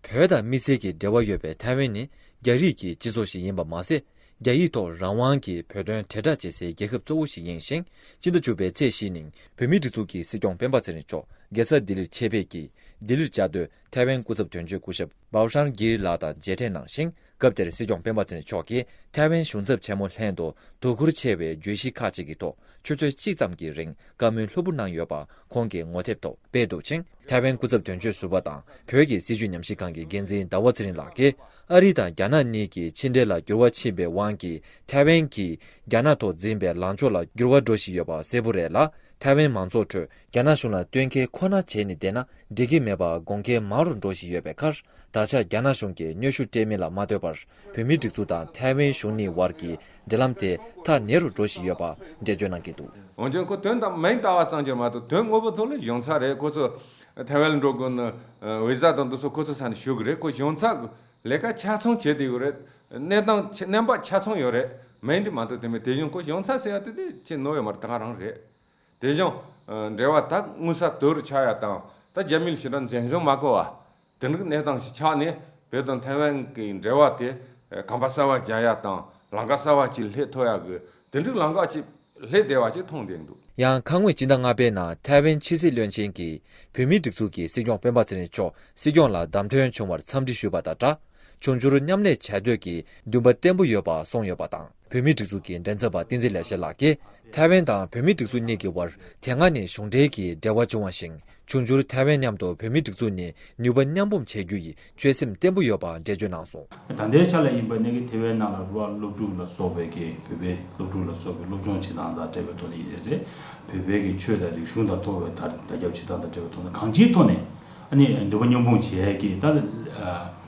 བོད་དང་དམིགས་བསལ་གྱི་འབྲེལ་བ་ཡོད་པའི་ཐའེ་ཝན་ནི་རྒྱ་རིགས་ཀྱི་སྤྱི་ཚོགས་ཤིག་ཡིན་པ་མ་ཟད། རྒྱ་ཡིག་ཐོག་རང་དབང་གིས་བོད་དོན་དྲིལ་བསྒྲགས་བྱེད་སའི་རྒྱལ་ཁབ་གཙོ་བོ་ཞིག་ཡིན་ཞིང་། ཕྱི་ཟླ་བཅུ་པའི་ཚེས་བཞི་ཉིན་བོད་མིའི་སྒྲིག་འཛུགས་ཀྱི་སྲིད་སྐྱོང་སྤེན་པ་ཚེ་རིང་མཆོག་ རྒྱལ་ས་ལྡི་ལིར་ཆེད་ཕེབས་ཀྱིས་ལྡི་ལིར་བཅའ་སྡོད་ཐའེ་ཝན་སྐུ་ཚབ་དོན་གཅོད་སྐུ་ཞབས་བའོ་ཧྲང་གྷིར་ལགས་དང་མཇལ་འཕྲད་གནང་ཞིང་། སྐབས་དེར་སྲིད་སྐྱོང་སྤེན་པ་ཚེ་རིང་མཆོག་གིས་ཐའེ་ཝན་གཞུང་ཚབ་ཆེན་མོ་ལྷན་དུ་དོ་ཁུར་ཆེ་བའི་བརྗོད་གཞི་ཁག་ཅིག་གི་ཐོག་ཆུ་ཚོད་གཅིག་ཙམ་གྱི་རིང་བཀའ་མོལ་ལྷུག་པོ་གནང་ཡོད་པ་ཁོང་གིས་ངོ་དེབ་ཐོག་སྤེལ་འདུག་ཅིང་། ཐའེ་ཝན་སྐུ་ཚབ་དོན་གཅོད་ཟུར་པ་དང་བོད་ཀྱི་སྲིད་བྱུས་ཉམས་ཞིབ་ཁང་གི་འགན་འཛིན་ཟླ་བ་ཚེ་རིང་ལགས་ཀྱིས། ཨ་རི་དང་རྒྱ་ནག་གཉིས་ཀྱི་ཕྱི་འབྲེལ་ལ་འགྱུར་བ་ཕྱིན་པའི་དབང་གིས་ཐའེ་ཝན་གྱིས་རྒྱ་ནག་ཐོག་འཛིན་པའི་ལངས་ཕྱོགས་ལ་འགྱུར་བ་འགྲོ་བཞིན་ཡོད་པ་གསལ་པོ་རེད་ལ། ཐའེ་ཝན་མང་ཚོགས་ཁྲོད་རྒྱ་ནག་གཞུང་ལ་བསྟུན་མཁས་ཁོ་ན་བྱས་ནས་བསྡད་ན་འགྲིག་གི་མེད་པ་དགོངས་འགལ་མང་རུ་འགྲོ་བཞིན་ཡོད་པའི་ཁར། ད་ཆ་རྒྱ་ནག་གཞུང་གིས་གནོན་ཤུགས་སྤྲད་མིན་ལ་མ་ལྟོས་པར། བོད་མིའི་སྒྲིག་འཛུགས་དང་ཐའེ་ཝན་གཞུང་གཉིས་བར་གྱི་འབྲེལ་ལམ་དེ་ཐག་ཉེ་རུ་འགྲོ་བཞིན་ཡོད་པ་འགྲེལ་བརྗོད་གནང་གི་འདུག། འོན་ཀྱང་ཁོ་དོན་དང་མིང་ལྟ་བ་ཙམ་གྱིས་མ་གཏོགས་དོན་དངོས་པོ་ཐོག་ལ་གཞུང་ཚབ་རེད། ཁོ་ཚོ་ཐའེ་ཝན་ལ་འགྲོ་དགོས་ན་ཝི་ཟ་དང་དེ་ཚོ་ཁོ་ཚོ་ས་ནས་ཞུ་གི་རེད། ཁོ་གཞུང་ཚབ་ལས་ཀ་ཆ་ཚང་བྱེད་བསྡད་ཡོད་རེད། གནས་སྟངས་ཆ་གནས་བབ་ཆ་ཚང་ཡོད་རེད། མིང་དེ་མ་གཏོགས་དེ་མིན་དེ་བཞིན་ཁོ་གཞུང་ཚབ་ཟེར་ཡ་དེ་དེ་ཅི་ནོར་ཡོད་མ་རེད། ད་ག་རང་རེད། དེ་བཞིན་འབྲེལ་བ་ད་དངོས་ས་དུ་རུ་ཆགས་ཡ་དང་ད་རྒྱ་མི་ལ་ཞེ་དྲག་འཛིན་བཟུང་མ་དགོས་པ། དེ་འདྲའི་གནས་སྟངས་ཤིག་ཆགས་ནས་བོད་དང་ཐའེ་ཝན་གྱི་འབྲེལ་བ་དེ་གོམ་པ་གསར་བ་རྒྱག་ཡ་དང་ལམ་ཁ་གསར་བ་ཅིག་སླེབས་ཐུབ་ཡ་གི་དེ་འདྲའི་ལམ་ཁ་ཅིག་སླེབས་བསྡད་པ་ཅིག་མཐོང་བསྡད་འདུག། ཡང་ཁ་སྔོན་སྤྱི་ཟླ་ལྔ་པའི་ནང་ཐའེ་ཝན་ཕྱི་སྲིད་བློན་ཆེན་གྱིས་བོད་མིའི་སྒྲིག་འཛུགས་ཀྱི་སྲིད་སྐྱོང་སྤེན་པ་ཚེ་རིང་མཆོག་སྲིད་སྐྱོང་ལ་བདམས་ཐོན་བྱུང་བར་འཚམས་འདྲི་ཞུས་པ་དང་སྦྲགས། འབྱུང་འགྱུར་མཉམ་ལས་བྱ་འདོད་ཀྱི་འདུན་པ་བརྟན་པོ་ཡོད་པ་གསུངས་ཡོད་པ་དང་། བོད་མིའི་སྒྲིག་འཛུགས་ཀྱི་མགྲིན་ཚབ་པ་བསྟན་འཛིན་ལེགས་བཤད་ལགས་ཀྱིས་ཐའེ་ཝན་དང་བོད་མིའི་སྒྲིག་འཛུགས་གཉིས་ཀྱི་དབར་དེ་སྔ་ནས་གཞུང་འབྲེལ་གྱི་འབྲེལ་བ་བྱུང་བ་བཞིན། འབྱུང་འགྱུར་ཐའེ་ཝན་མཉམ་དུ་བོད་མིའི་སྒྲིག་འཛུགས་ནས་ནུས་པ་མཉམ་སྤུངས་བྱེད་རྒྱུ་ཡི་ཆོད་སེམས་བརྟན་པོ་ཡོད་པ་འགྲེལ་བརྗོད་གནང་སོང་། ད་ལྟའི་ཆ་ལ་ཡིན་པ་ནི་ཐའེ་ཝན་ནང་ལ་རུ་བ་སློབ་ཕྲུག་ལ་སོགས་པའི་གི་བོད་པའི་སློབ་ཕྲུག་ལ་སོགས་པའི་སློབ་སྦྱོང་བྱེད་སྟངས་དང་འབྲེལ་བའི་ཐོག་ནས་ཡིན་རེད། བོད་པའི་གི་ཆོས་དང་རིག་གཞུང་དང་གཏོར་བའི་དར་དར་ཁྱབ་བྱེད་སྟངས་དང་འབྲེལ་བའི་ཐོག་ནས་གང་ཅིའི་ཐོག་ནས་ཨ་ནི་འདོད་པ་མཉམ་སྤུངས་བྱེད་ཀྱི་ད་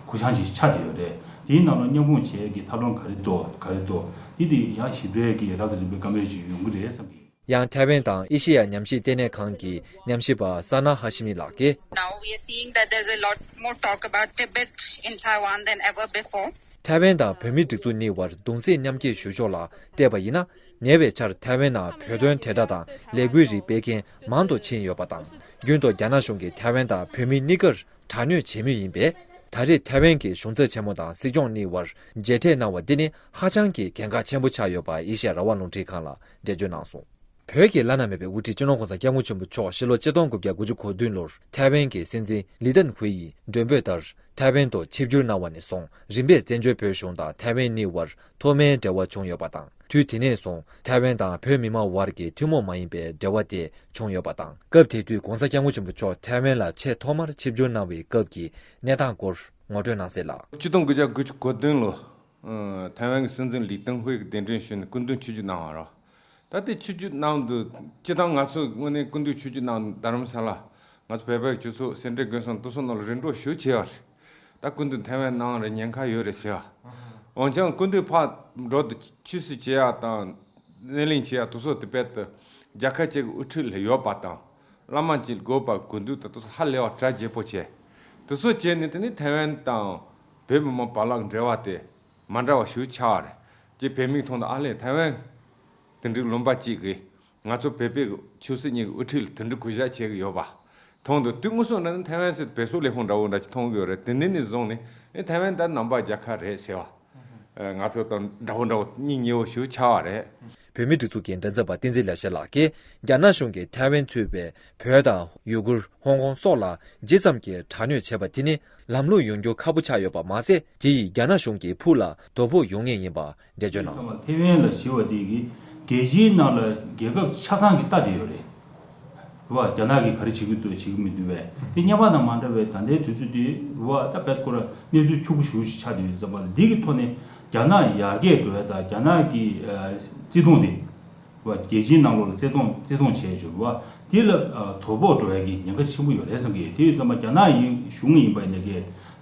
ཁུ་བྱང་ཅིག་ཆགས་བསྡད་ཡོད་རེད། དེའི་ནང་ལ་མཉམ་སྤུངས་བྱེད་ཀྱི་ཐབས་ལམ་ག་རེ་འདུག་ག་རེ་འདུག་དེ་དེ་ཡང་ཞིབ་ཕྲའི་གི་རབ་དང་རིམ་པའི་བཀའ་མོལ་ཅིག་ཡོང་གི་རེད་བསམ་གི། ཡང་ཐའེ་ཝན་དང་ཨེ་ཤེ་ཡ་ཉམས་ཞིབ་ལྟེ་གནས་ཁང་གི་ཉམས་ཞིབ་པ་ས་ན་ཧ་ཤི་མི་ལགས་ཀྱིས། Now we are seeing that there is a lot more talk about Tibet in Taiwan than ever before. ཐའེ་ཝན་དང་བོད་མིའི་སྒྲིག་འཛུགས་གཉིས་བར་གདུང་སེམས་མཉམ་སྐྱེད་ཞུ་ཕྱོགས་ལ་བལྟས་པ་ཡིན་ན། ཉེ་བའི་ཆར་ཐའེ་ཝན་ནང་བོད་དོན་དྲིལ་བསྒྲགས་དང་ལས་འགུལ་རིགས་སྤེལ་མཁན་མང་དུ་ཕྱིན་ཡོད་པ་དང་། རྒྱུན་དུ་རྒྱ་ནག་གཞུང་གིས་ཐའེ་ཝན་དང་བོད་མི་གཉིས་ཀར་དྲག་གནོན་བྱེད་མུས་ཡིན་པས། ད་རེས་ཐའེ་ཝན་གྱི་གཞུང་ཚབ་ཆེན་མོ་དང་སྲིད་སྐྱོང་གཉིས་བར་མཇལ་འཕྲད་གནང་བ་འདི་ནི་ཧ་ཅང་གི་གལ་འགངས་ཆེན་པོ་ཆགས་ཡོད་པ་ཨེ་ཤ་ཡ་རང་དབང་རླུང་འཕྲིན་ཁང་ལ་འགྲེལ་བརྗོད་གནང་སོང་། བོད་ཀྱི་བླ་ན་མེད་པའི་དབུ་ཁྲིད་སྤྱི་ནོར་༸གོང་ས་༸སྐྱབས་མགོན་ཆེན་པོ་མཆོག་ཕྱི་ལོ་ཆིག་སྟོང་དགུ་བརྒྱ་དགུ་བཅུ་གོ་བདུན་ལོར་ཐའེ་ཝན་གྱི་སྲིད་འཛིན་ལི་ཏན་ཧུའེ་ཡི་མགྲོན་འབོད་ལྟར་ཐའེ་ཝན་དུ་ཆིབས་བསྒྱུར་གནང་བ་ནས་བཟུང་རིམ་པས་བཙན་བྱོལ་བོད་གཞུང་དང་ཐའེ་ཝན་གཉིས་བར་ཐོག་མའི་འབྲེལ་བ་བྱུང་ཡོད་པ་དང་། དུས་དེ་ནས་བཟུང་ཐའེ་ཝན་དང་བོད་མི་མང་བར་གྱི་ཐུན་མོང་མ་ཡིན་པའི་འབྲེལ་བ་དེ་བྱུང་ཡོད་པ་དང་། སྐབས་དེ་དུས་༸གོང་ས་༸སྐྱབས་མགོན་ཆེན་པོ་མཆོག་ཐའེ་ཝན་ལ་ཆེས་ཐོག་མར་ཆིབས་བསྒྱུར་གནང་བའི་སྐབས་ཀྱི་གནས་སྟངས་སྐོར་ངོ་སྤྲོད་གནང་གསལ་ལ། ཆིག་སྟོང་དགུ་བརྒྱ་དགུ་བཅུ་གོ་བདུན་ལོ། ཐའེ་ཝན་གྱི་སྲིད་འཛིན་ལི་ཏེན་ཧུའེ་གྱིས་གདན་འདྲེན་ཞུས་ནས་སྐུ་མདུན་ཆིབས་བསྒྱུར་གནང་བ་རེད། ད་ལྟའི་ཆིབས་བསྒྱུར་གནང་དུས་སྤྱིར་བཏང་ང་ཚོ་དངོས་གནས་སྐུ་མདུན་ཆིབས་བསྒྱུར་གནང་རྡ་རམ་ས་ལ་ང་ཚོ་བོད་པའི་སྤྱི་ཚོགས་སེ་འབྲས་དགོན་གསུམ་དེ་ཚོ་ནང་ལ་རིམ་གྲོ་ཞེ་པོ་བྱས་པ་རེད། ད་སྐུ་མདུན་ཐའེ་ཝན་གནང་རེད། ཉེན་ཁ་ཡོད་རེད་ཟེར་བ། འོན་ཀྱང་སྐུ་མདུན་ཕར་འགྲོ་དུས་ཆོས་སྲིད་བྱེད་ཡག་དང་སྣེ་ལེན་བྱེད་ཡག་དེ་ཚོ་དེ་བས་དུ་རྒྱལ་ཁབ་ཅིག་གི་དབུ་ཁྲིད་ལ་ཡོད་པ་དང་བླ་མ་གཅིག་དགོས་པ་དགོས་འདུག་དང་དེ་ཚོ་ཧ་ལས་པ་གྲ་རྒྱས་པོ་བྱས། དེ་ཚོ་བྱས་ནས་དེ་ནི་ཐའེ་ཝན་དང་བོད་མི་མང་བར་ལ་འབྲེལ་བ་དེ་མ་འདྲ་བ་ཞེ་པོ་ཆགས་པ་རེད། ཅེས་བོད་མིས་མཐོང་དུས་ཨ་ལས་ཐའེ་ཝན་དེ་འདྲའི་ལུང་པ་གཅིག་གིས་ང་ཚོ་བོད་པའི་ཆོས་སྲིད་གཉིས་ཀྱི་དབུ་ཁྲིད་ལ་དེ་འདྲའི་གུས་ཞབས་བྱེད་ཀྱི་ཡོད་པ་མཐོང་དུས་དུས་དངོས་སུ་ན་ནི་ཐའེ་ཝན་ཟེར་བོད་སོག་ལས་ཁུངས་འདྲ་བོ་འདྲ་ཅིག་མཐོང་གི་ཡོད་རེད། དེ་ནས་ནས་བཟུང་ནས་ཨེ་ཐའེ་ཝན་ད་ནང་པ་རྒྱལ་ཁབ་རེད་ཟེར་བ། ཨ་ང་ཚོ་དང་འདྲ་བོ་འདྲ་བོ་གཉིས་ཉེ་བོ་ཞེ་པོ་ཆགས་པ་རེད། བོད་མིའི་སྒྲིག་འཛུགས་ཀྱི་མགྲིན་ཚབ་པ་བསྟན་འཛིན་ལེགས་བཤད་ལགས་ཀྱིས་རྒྱ་ནག་གཞུང་གིས་ཐའེ་ཝན་ཚུད་པའི་བོད་དང་ཡུ་གུར། ཧོང་ཀོང་སོགས་ལ་ཇི་ཙམ་གྱིས་དྲག་གནོན་བྱས་པ་དེ་ནི་ལམ་ལྷོང་ཡོང་རྒྱུ་ཁག་པོ་ཆགས་ཡོད་པ་མ་ཟད། དེ་ཡིས་རྒྱ་ནག་གཞུང་གི་ཕུགས་ལ་དོ་ཕོག་ཡོང་ངེས་ཡིན་པ་འགྲེལ་བརྗོད་གནང་སོང་། ཐའེ་ཝན་ལ་ཞེས་པ་དེ་གིས་རྒྱལ་སྤྱིའི་ནང་ལ་རྒྱལ་ཁབ་ཆ་ཚང་གིས་ལྟ་བསྡད་ཡོད་རེད། རེད་བ། རྒྱ་ནག་གིས་ག་རེ་བྱེད་ཀྱི་འདུག་བྱེད་ཀྱི་མི་འདུག་བས། དེ་སྔོན་མ་དང་མ་འདྲ་བའི་ད་ལྟའི་དུས་ཚོད་དེ་རེད་བ། ད་དཔེ་ཁོ་ར་གནས་ཚུལ་ཕྱུག་པོ་ཞེ་པོ་ཞིག་ཆགས་བསྡད་ཡོད་ཙམ་པ་ལ། འདི་གི་ཐོག་ནས་རྒྱ་ནག་ཡར་རྒྱས་འགྲོ་ཡ་དང་རྒྱ་ནག་གི་ཨ་བརྩེ་དུང་དེ་རེད་བ། རྒྱལ་སྤྱིའི་ནང་ལོགས་ལ་བརྩེ་དུང་བརྩེ་དུང་བྱས་བྱུང་རེད་བ། དེ་ལ་ཨ་དོ་ཕོག་འགྲོ་ཡ་གི་ཉེན་ཁ་ཆེན་པོ་ཡོད་རེད་བསམ་གི། དེ་ཡོད་ཙམ་པ་རྒྱ་ནག་ཡིན་གཞུང་ཡིན་པ་ཡིན་ནའི་གི་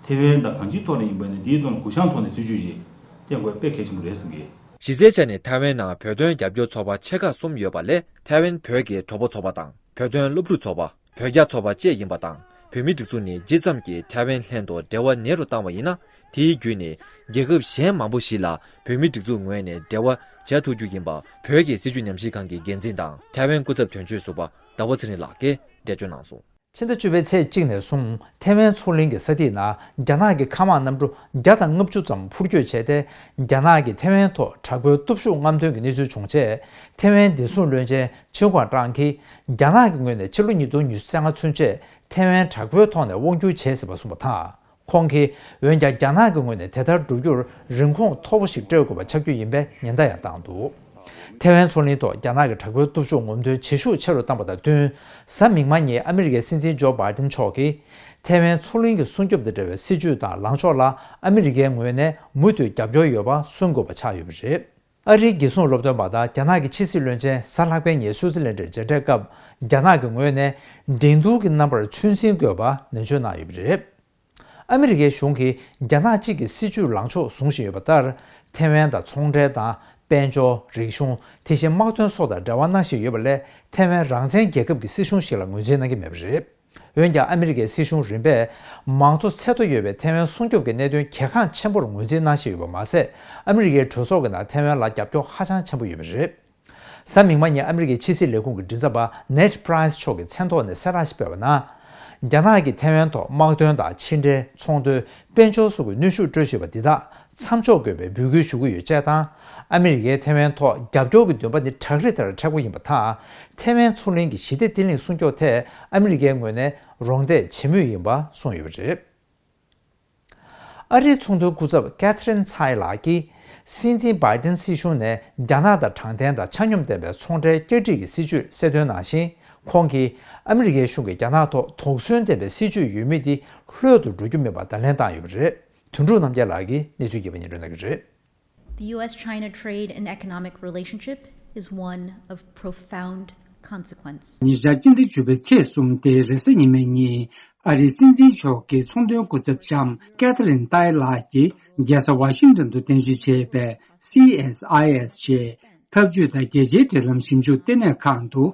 ཐའེ་ཝན་དང་གང་ཅིའི་ཐོག་ནས་ཡིན་པ་ཡིན་ནའི་དེའི་ཐོག་ནས་གུ་ཡངས་ཐོག་ནས་སྲིད་ཇུས་ཤིག་བསྟན་དགོས་དཔེ་གལ་ཆེན་པོ་རེད་བསམ་གི། གཞི་རྩའི་ཆ་ནས་ཐའེ་ཝན་ནང་བོད་དོན་རྒྱབ་སྐྱོར་ཚོགས་པ་ཆེ་ཁག་གསུམ་ཡོད་པ་ལས། ཐའེ་ཝན་བོད་ཀྱི་གྲོགས་པོ་ཚོགས་པ་དང་། བོད་དོན་སློབ་ཕྲུག་ཚོགས་པ། བོད་རྒྱ་ཚོགས་པ་བཅས་ཡིན་པ་དང་། བོད་མིའི་སྒྲིག་འཛུགས་ནས་ཇི་ཙམ་གྱིས་ཐའེ་ཝན་ལྷན་དུ་འབྲེལ་བ་ཉེ་རུ་བཏང་བ་ཡིན་ན། དེའི་བརྒྱུད་ནས་རྒྱལ་ཁབ་གཞན་མང་པོ་ཞིག་ལ་བོད་མིའི་སྒྲིག་འཛུགས་ངོས་ནས་འབྲེལ་བ་བྱ་ཐུབ་རྒྱུ་ཡིན་པ་བོད་ཀྱི་སྲིད་བྱུས་ཉམས་ཞིབ་ཁང་གི་འགན་འཛིན་དང་ཐའེ་ཝན་སྐུ་ཚབ་དོན་གཅོད་ཟུར་པ་ཟླ་བ་ཚེ་རིང་ལགས་ཀྱིས་འགྲེལ་བརྗོད་གནང་སོང་། ཕྱི་ཟླ་བཅུ་པའི་ཚེས་གཅིག་ནས་བཟུང་ཐེ་ཝན་མཚོ་གླིང་གི་ས་ཐིག་ནང་རྒྱ་ནག་གི་མཁའ་དམག་གནམ་གྲུ་བརྒྱ་དང་ལྔ་བཅུ་ཙམ་འཕུར་སྐྱོད་བྱས་ཏེ། རྒྱ་ནག་གིས་ཐེ་ཝན་ཐོག་དྲག་པོའི་སྟོབས་ཤུགས་རྔམ་སྟོན་གྱི་གནས་ཚུལ་བྱུང་རྗེས། ཐེ་ཝན་བདེ་སྲུང་བློན་ཆེན་ཆིན་ཧྭ་ཀྲང་གིས། རྒྱ་ནག་གི་ངོས་ནས་ཕྱི་ལོ་ཉིས་སྟོང་ཉི་ཤུ་རྩ་ལྔ་ཚུན་ཆད་ཐེ་ཝན་དྲག་པོའི་ཐོག་ནས་དབང་སྒྱུར་བྱས་ཟིན་པ་གསུངས་པ་དང་། ཁོང་གིས། འོན་ཀྱང་རྒྱ་ནག་གི་ངོས་ནས་དེ་ལྟར་བསྒྲུབ་རྒྱུར་རིན་གོང་མཐོ་པོ་ཞིག་སྤྲོད་དགོས་པ་ཆགས་རྒྱུ་ཡིན་པའི་ཉེན་བརྡ་ཡང་བཏང་འདུག་ཐེ་ཝན་མཚོ་གླིང་ཐོག་རྒྱ་ནག་གི་དྲག་པོའི་སྟོབས་ཤུགས་ངོམ་སྟོན་བྱེད་ཤུགས་ཆེ་རུ་བཏང་པ་དང་བསྟུན། གཟའ་མིག་དམར་ཉིན་ཨ་མི་རི་ཀའི་སྲིད་འཛིན་ཇོ་བྷའི་ཏིན་མཆོག་གིས། ཐེ་ཝན་མཚོ་གླིང་གི་སྲུང་སྐྱོབ་དང་འབྲེལ་བའི་སྲིད་བྱུས་དང་ལངས་ཕྱོགས་ལ་ཨ་མི་རི་ཀའི་ངོས་ནས་མུ་མཐུད་རྒྱབ་སྐྱོར་ཡོད་པ་སྲུང་དགོས་པ་ཆགས་ཡོད་པ་རེད། ཨ་རིའི་རྒྱལ་སྲུང་སློབ་སྟོན་པ་དང་རྒྱ་ནག་གི་ཕྱི་སྲིད་བློན་ཆེན་གཟའ་ལྷག་པའི་ཉིན་སུའུ་ཙི་ལན་ཌར་མཇལ་འཕྲད་སྐབས། རྒྱ་ནག་གི་ངོས་ནས་འགྲན་བསྡུར་གྱི་རྣམ་པར་ཚོད་འཛིན་དགོས་པ་ནན་བརྗོད་གནང་ཡོད་པ་རེད། ཨ་མི་རི་ཀའི་གཞུང་གིས་རྒྱ་ནག་གཅིག་གི་སྲིད་བྱུས་ལངས་ཕྱོགས་བཟུང་བཞིན་ཡོད་པ་ལྟར། ཐེ་ཝན་དང་ཚོང་འབྲེལ་དང་། དཔལ་འབྱོར། རིག་གཞུང་། དེ་བཞིན་དམག་དོན་སོགས་དང་འབྲེལ་བ་གནང་བཞིན་ཡོད་པ་ལས། ཐེ་ཝན་རང་བཙན་རྒྱལ་ཁབ་ཀྱི་སྲིད་གཞུང་ཞིག་ལ་ངོས་འཛིན་གནང་གི་མེད་པ་རེད། འོན་ཀྱང་ཨ་མི་རི་ཀའི་སྲིད་གཞུང་རིམ་པས། མང་གཙོ་ཚད་མཐོ་ཡོད་པའི་ཐེ་ཝན་སྲུང་སྐྱོབ་ཀྱི་གནད་དོན་གལ་འགངས་ཆེན་པོར་ངོས་འཛིན་གནང་བཞིན་ཡོད་པ་མ་ཟད། ཨ་མི་རི་ཀའི་གྲོས་ཚོགས་ཀྱི་ནང་ཐེ་ཝན་ལ་རྒྱབ་སྐྱོར་ཧ་ཅང་ཆེན་པོ་ཡོད་པ་རེད། གཟའ་མིག་དམར་ཉིན་ཨ་མི་རི་ཀའི་ཕྱི་སྲིད་ལས་ཁུངས་ཀྱི་མགྲིན་ཚབ་པ་ནེད་པྲའི་སི་མཆོག་གིས་མཚན་ཐོག་ནས་གསལ་བསྒྲགས་ཤིག་སྤེལ་བ་ན། རྒྱ་ནག་གིས་ཐེ་ཝན་ཐོག་དམག་དོན་དང་ཕྱི་འབྲེལ། ཚོང་དོན། དཔལ་འབྱོར་སོགས་ཀྱི་གནོན་ཤུགས་སྤྲོད་བཞིན་པ་འདི་དག་མཚམས་འཇོག་དགོས་པའི་འབོད་སྐུལ་ཞུ་གི་ཡོད་ཅེས་དང་། ཨ་མི་རི་ཀས་ཐེ་ཝན་ཐོག་རྒྱབ་སྐྱོར་གྱི་འདུན་པ་ནི་བྲག་རི་ལྟར་མཁྲེགས་པོ་ཡིན་པ་དང་། ཐེ་ཝན་མཚོ་གླིང་གི་ཞི་བདེ་བརྟན་ལྷིང་སྲུང་སྐྱོབ་ཐད་ཨ་མི་རི་ཀའི་ངོས་ནས་རོགས་འདེགས་བྱེད་མུས་ཡིན་པ་གསུངས་ཡོད་པ་རེད། ཨ་རིའི་ཚོང་དོན་སྐུ་ཚབ་ཀེ་ཐི་རིན་ཚའེ་ལགས་ཀྱིས། སྲིད་འཛིན་བྷའི་ཏིན་སྲིད་གཞུང་ནས་རྒྱ་ནག་དང་དྲང་བདེན་དང་ཆ་སྙོམས་ལྡན་པའི་ཚོང་འབྲེལ་བསྐྱར་སྒྲིག་གི་སྲིད་བྱུས་གསལ་སྟོན་གནང་ཞིང་། ཁོང་གིས་ཨ་མི་རི་ཀའི་གཞུང་གིས་རྒྱ་ནག་ཐོག་དོགས་ཟོན་ལྡན་པའི་སྲིད་བྱུས་ཡོད་མེད་འདི་ལྷོད་དུ་འགྲོ་རྒྱུ་མིན་པ་བརྡ་ལན་བཏང་ཡོད་པ་རེད། དོན་གྲུབ་རྣམ་རྒྱལ་ལགས་ཀྱིས་གནས་ཚུལ་རྒྱས་པ་སྙན་སྒྲོན་གནང་གི་རེད། The U S China trade and economic relationship is one of profound consequence. ཉེ་ཆར་སྤྱི་ཟླ་བཅུ་པའི་ཚེས་གསུམ་སྟེ་རེས་གཟའ་ཉི་མའི་ཉིན། ཨ་རིའི་སྲིད་འཛིན་མཆོག་གི་ཚོང་དོན་སྐུ་ཚབ་ལྕམ་ཀེ་ཐི་རིན་ཏའེ་ལགས་ཀྱིས་རྒྱལ་ས་ཝ་ཤིང་ཏོན་དུ་རྟེན་གཞི་བྱས་པའི་སི་ཨེས་ཨའི་ཨེས་ཞེས་འཐབ་ཇུས་དང་རྒྱལ་སྤྱིའི་འབྲེལ་ལམ་ཞིབ་འཇུག་ལྟེ་གནས་ཁང་དུ།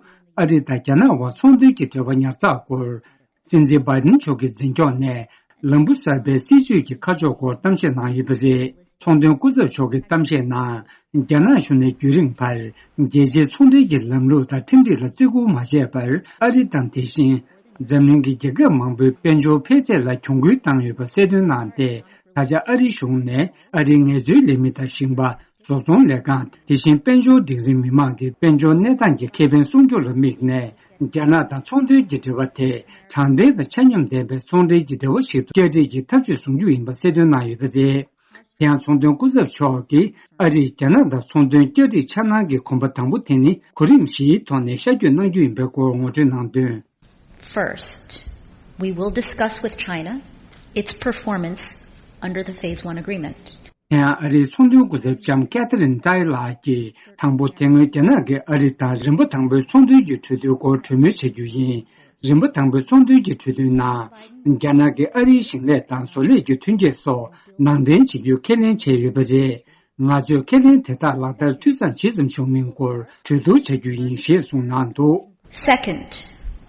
ཨ་རི་དང་རྒྱ་ནག་དབར་ཚོང་དོན་གྱི་འབྲེལ་བ་ཉར་ཚགས་སྐོར། སྲིད་འཛིན་བྷའི་ཏིན་མཆོག་གི་འཛིན་སྐྱོང་ནས་ལམ་བུ་གསར་པའི་སྲིད་བྱུས་ཀྱི་ཁ་ཕྱོགས་སྐོར་གཏམ་བཤད་གནང་ཡོད་པ་རེད། ཚོང་དོན་སྐུ་ཚབ་མཆོག་གིས་གཏམ་བཤད་ནང་། རྒྱ་ནག་གཞུང་ནས་རྒྱུན་རིང་བར་རྒྱལ་སྤྱིའི་ཚོང་འབྲེལ་གྱི་ལམ་ལུགས་དང་ཁྲིམས་སྒྲིག་ལ་བརྩི་བཀུར་མ་བྱས་པར། ཨ་རི་དང་དེ་བཞིན་འཛམ་གླིང་གི་རྒྱལ་ཁབ་མང་པོའི་དཔལ་འབྱོར་འཕེལ་ཚད་ལ་གྱོང་གུན་བཏང་ཡོད་པ་གསལ་སྟོན་གནང་སྟེ། ད་ཆ་ཨ་རིའི་གཞུང་ནས་ཨ་རིའི་ངལ་རྩོལ་ལས་མི་དང་ཞིང་པ། བཟོ་ཚོང་ལས་ཁང་། དེ་བཞིན་དཔལ་འབྱོར་སྒྲིག་རིམ་མི་མང་གི་དཔལ་འབྱོར་གནས་སྟངས་ཀྱི་ཁེ་ཕན་སྲུང་སྐྱོབ་ལ་དམིགས་ནས། རྒྱ་ནག་དང་ཚོང་དོན་གྱི་འབྲེལ་བ་དེ་དྲང་བདེན་དང་ཆ་སྙོམས་ལྡན་པའི་ཚོང་འབྲེལ་གྱི་འབྲེལ་བ་ཞིག་ཏུ་བསྐྱར་སྒྲིག་གི་ཐབས་ཇུས་བཟུང་རྒྱུ་ཡིན་པ་གསལ་སྟོན་གནང་ཡོད་པ་རེད། དེ་ཡང་ཚོང་དོན་སྐུ་ཚབ་མཆོག་གིས་ཨ་རིས་རྒྱ་ནག་དང་ཚོང་དོན་བསྐྱར་སྒྲིག་འཆར་སྣང་གི་གོམ་པ་དང་པོ་དེ་ནི་གོ་རིམ་བཞིའི་ཐོག་ནས་ཤར་བསྐྱོད་གནང་རྒྱུ་ཡིན་པའི་སྐོར་ངོ་སྤྲོད་གནང་དོན། First, we will discuss with China its performance under the Phase One Agreement. དེ་ཡང་ཨ་རིའི་ཚོང་དོན་སྐུ་ཚབ་ལྕམ་ཀེ་ཐི་རིན་ཏའེ་ལགས་ཀྱིས། དང་པོ་དེ་སྔོན་རྒྱ་ནག་གིས་ཨ་རི་དང་རིམ་པ་དང་པོའི་ཚོང་དོན་གྱི་གྲོས་མཐུན་སྐོར་གྲོས་མོལ་བྱ་རྒྱུ་ཡིན། རིམ་པ་དང་པོའི་ཚོང་དོན་གྱི་གྲོས་མཐུན་ནང་། རྒྱ་ནག་གིས་ཨ་རིའི་ཞིང་ལས་དང་བཟོ་ལས་ཀྱི་ཐོན་སྐྱེད་སོགས་ནང་འདྲེན་བྱེད་རྒྱུའི་ཁས་ལེན་བྱས་ཡོད་པ་རེད། ང་ཚོས་ཁས་ལེན་དེ་དག་ལག་བསྟར་འཐུས་ཚང་ཇི་ཙམ་བྱུང་མིན་སྐོར་གྲོས་བསྡུར་བྱ་རྒྱུ་ཡིན་ཞེས་གསུངས་གནང་འདུག Second,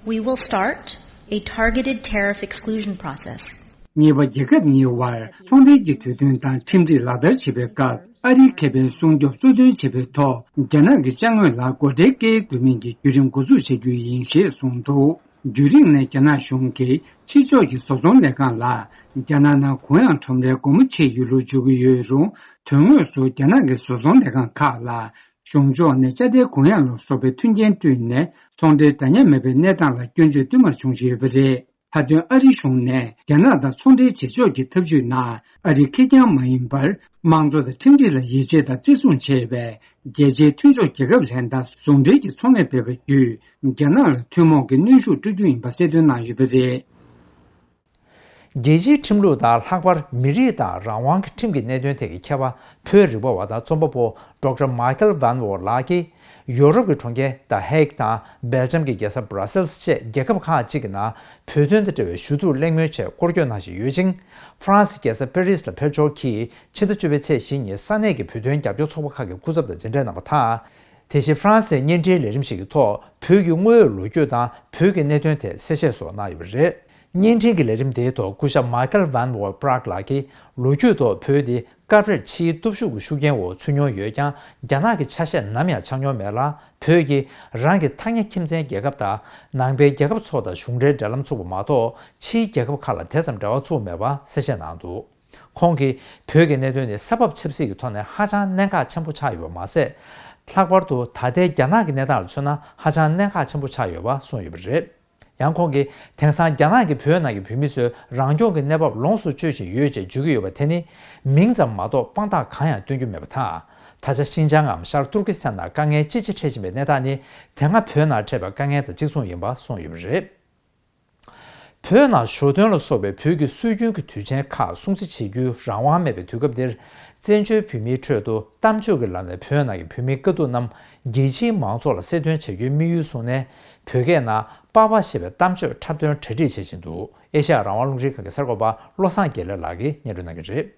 we will start a targeted tariff exclusion process. གཉིས་པ། རྒྱལ་ཁབ་གཉིས་དབར་ཚོང་འབྲེལ་གྱི་གྲོས་མཐུན་དང་ཁྲིམས་སྒྲིག་ལག་བསྟར་བྱེད་པའི་སྐབས། ཨ་རིའི་ཁེ་ཕན་སྲུང་སྐྱོབ་གཙོ་འདོན་བྱེད་པའི་ཐོག་རྒྱ་ནག་གི་ཅ་དངོས་ལ་སྒོ་ཁྲལ་བཀལ་དགོས་མིན་གྱི་བརྒྱུད་རིམ་འགོ་འཛུགས་བྱ་རྒྱུ་ཡིན་ཞེས་གསུངས་འདུག་རྒྱུན་རིང་ནས་རྒྱ་ནག་གཞུང་གིས་ཕྱི་ཕྱོགས་ཀྱི་བཟོ་ཚོང་ལས་ཁང་ལ་རྒྱ་ནག་ནང་གུང་ཡངས་ཁྲོམ་རའི་སྒོ་མོ་ཕྱེ་ཡོད་ལུགས་བརྗོད་ཀྱི་ཡོད་རུང་། དོན་དངོས་སུ་རྒྱ་ནག་གི་བཟོ་ཚོང་ལས་ཁང་ཁག་ལ་གཞུང་ཕྱོགས་ནས་དཔྱ་ཁྲལ་གུང་ཡངས་ལ་སོགས་པའི་མཐུན་རྐྱེན་བསྐྲུན་ནས། ཚོང་འབྲེལ་འདྲ་མཉམ་མེད་པའི་གནས་སྟངས་ལ་སྐྱོན་བརྗོད་བསྟུད་མར་བྱུང་བཞིན་ཡོད་པ་རེད། མཐའ་དོན། ཨ་རིའི་གཞུང་ནས་རྒྱ་ནག་དང་ཚོང་འབྲེལ་བྱེད་ཕྱོགས་ཀྱི་ཐབས་ཇུས་ནང་། ཨ་རི་ཁེར་རྐྱང་མ་ཡིན་པར། དམངས་གཙོ་དང་ཁྲིམས་སྒྲིག་ལ་ཡིད་ཆེས་དང་བརྩི་སྲུང་བྱེད་པའི་རྒྱལ་སྤྱིའི་མཐུན་ཕྱོགས་རྒྱལ་ཁབ་གཞན་དག་ཟུང་འབྲེལ་གྱི་ཚོང་ལས་སྤེལ་བ་བརྒྱུད། རྒྱ་ནག་ལ་ཐུན་མོང་གི་གནོན་ཤུགས་སྤྲོད་རྒྱུ་ཡིན་པ་གསལ་སྟོན་གནང་ཡོད་པ་རེད། རྒྱལ་སྤྱིའི་ཁྲིམས་ལུགས་དང་། ལྷག་པར་མི་རིགས་དང་རང་དབང་གི་ཁྲིམས་ཀྱི་གནད་དོན་ཐད་ཀྱི་མཁས་པ། བོད་རིག་པ་བ་དང་རྩོམ་པ་པོ་ཌོག་ཊར་མའི་ཁལ་ཝན་ཝོར་ལགས་ཀྱིས། ཡོ་རོབ་ཀྱི་གྲོང་ཁྱེར་The Hague དང་སྦེལ་ཇམ་གྱི་རྒྱལ་ས་Brussels བཅས་རྒྱལ་ཁབ་ཁག་ཅིག་གི་ནང་བོད་དོན་དང་འབྲེལ་བའི་ཞུ་གཏུག་གླེང་མོལ་ཆེད་སྐོར་སྐྱོད་གནང་བཞིན་ཡོད་ཅིང་། ཧྥ་རན་སིའི་རྒྱལ་ས་པེ་རིས་ལ་ཕེབས་འབྱོར་གྱིས། ཕྱི་ཟླ་བཅུ་པའི་ཚེས་བཞི་ཉིན་ས་གནས་ཀྱི་བོད་དོན་རྒྱབ་སྐྱོར་ཚོགས་པ་ཁག་གི་སྐུ་ཚབ་དང་མཇལ་འཕྲད་གནང་བ་དང་། དེ་བཞིན་ཧྥ་རན་སིའི་བརྙན་འཕྲིན་ལས་རིམ་ཞིག་གི་ཐོག་བོད་ཀྱི་དངོས་ཡོད་ལོ་རྒྱུས་དང་བོད་ཀྱི་གནད་དོན་ཐད་གསལ་བཤད་སོགས་གནང་ཡོད་པ་རེད། བརྙན་འཕྲིན་གྱི་ལས་རིམ་དེའི་ཐོག་སྐུ་ཞབས་Michael Van Wall Praag ལགས་ཀྱིས་ལོ་རྒྱུས་ཐོག་བོད་འདི་སྐབས་རེར་ཕྱིའི་སྟོབས་ཤུགས་ཀྱི་ཤུགས་རྐྱེན་འོག་ཚུད་མྱོང་ཡོད་ཀྱང་རྒྱ་ནག་གི་ཆ་ཤས་ནམ་ཡང་ཆགས་མྱོང་མེད་ལ། བོད་ཀྱིས་རང་གི་ཐག་ཉེ་ཁྱིམ་མཚེས་རྒྱལ་ཁབ་དང་ནང་པའི་རྒྱལ་ཁབ་ཚོ་དང་གཞུང་འབྲེལ་འབྲེལ་ལམ་བཙུགས་པ་མ་གཏོགས་ཕྱིའི་རྒྱལ་ཁབ་ཁག་ལ་དེ་ཙམ་འབྲེལ་བ་བཙུགས་མེད་པ་གསལ་བཤད་གནང་འདུག་ཁོང་གིས་བོད་ཀྱི་གནད་དོན་ནི་ས་བབ་ཆབ་སྲིད་ཀྱི་ཐོག་ནས་ཧ་ཅང་གནད་འགག་ཆེན་པོ་ཆགས་ཡོད་པ་མ་ཟད། ལྷག་པར་དུ་ད་ལྟའི་རྒྱ་ནག་གི་གནས་སྟངས་ལ་མཚོན་ན་ཧ་ཅང་གནད་འགག་ཆེན་པོ་ཆགས་ཡོད་པ་གསུངས་ཡོད་པ་རེད། ཡང་ཁོང་གིས་དེང་སང་རྒྱ་ནག་གིས་བོད་ནང་གི་བོད་མི་ཚོས་རང་སྐྱོང་གི་གནས་བབ་ལོངས་སུ་སྤྱོད་བཞིན་ཡོད་ཅེས་བརྗོད་ཀྱི་ཡོད་པ་དེ་ནི་མིང་ཙམ་མ་གཏོགས་དཔང་རྟགས་གང་ཡང་སྟོན་རྒྱུ་མེད་པ་དང་། ད་ཆ་ཤིན་ཅང་ངམ་ཤར་ཏུར་ཀི་སི་ཐན་ནང་དཀའ་ངལ་ཅི་ཆེ་འཕྲད་བཞིན་པའི་གནས་སྟངས་ནི་དེ་སྔ་བོད་ནང་འཕྲད་པའི་དཀའ་ངལ་དང་གཅིག་མཚུངས་ཡིན་པ་གསུངས་ཡོད་པ་རེད། བོད་ནང་ཞོ་སྟོན་ལ་སོགས་པའི་བོད་ཀྱི་སྲོལ་རྒྱུན་གྱི་དུས་ཆེན་ཁག་སྲུང་བརྩི་བྱེད་རྒྱུའི་རང་དབང་མེད་པའི་དུས་སྐབས་འདིར། བཙན་བྱོལ་བོད་མིའི་ཁྲོད་དུ་གཏམ་བརྗོད་ཀྱི་ལམ་ནས་བོད་ནང་གི་བོད་མིའི་དཀའ་སྡུག་རྣམས་རྒྱལ་སྤྱིའི་མང་ཚོགས་ལ་གསལ་སྟོན་བྱ་རྒྱུའི་དམིགས་ཡུལ་བཟུང་ནས། བོད་སྐད་ནང་པཱ་པཱ་ཞེས་པའི་གཏམ་བརྗོད་འཁྲབ་སྟོན་གྲ་སྒྲིག་བྱེད་བཞིན་འདུག་ཨེ་ཤ་ཡ་རང་དབང་རླུང་འཕྲིན་ཁང་གི་གསར་འགོད་པ་བློ་བཟང་དགེ་ལེགས་ལགས་ཀྱིས་སྙན་སྒྲོན་གནང་གི་རེད།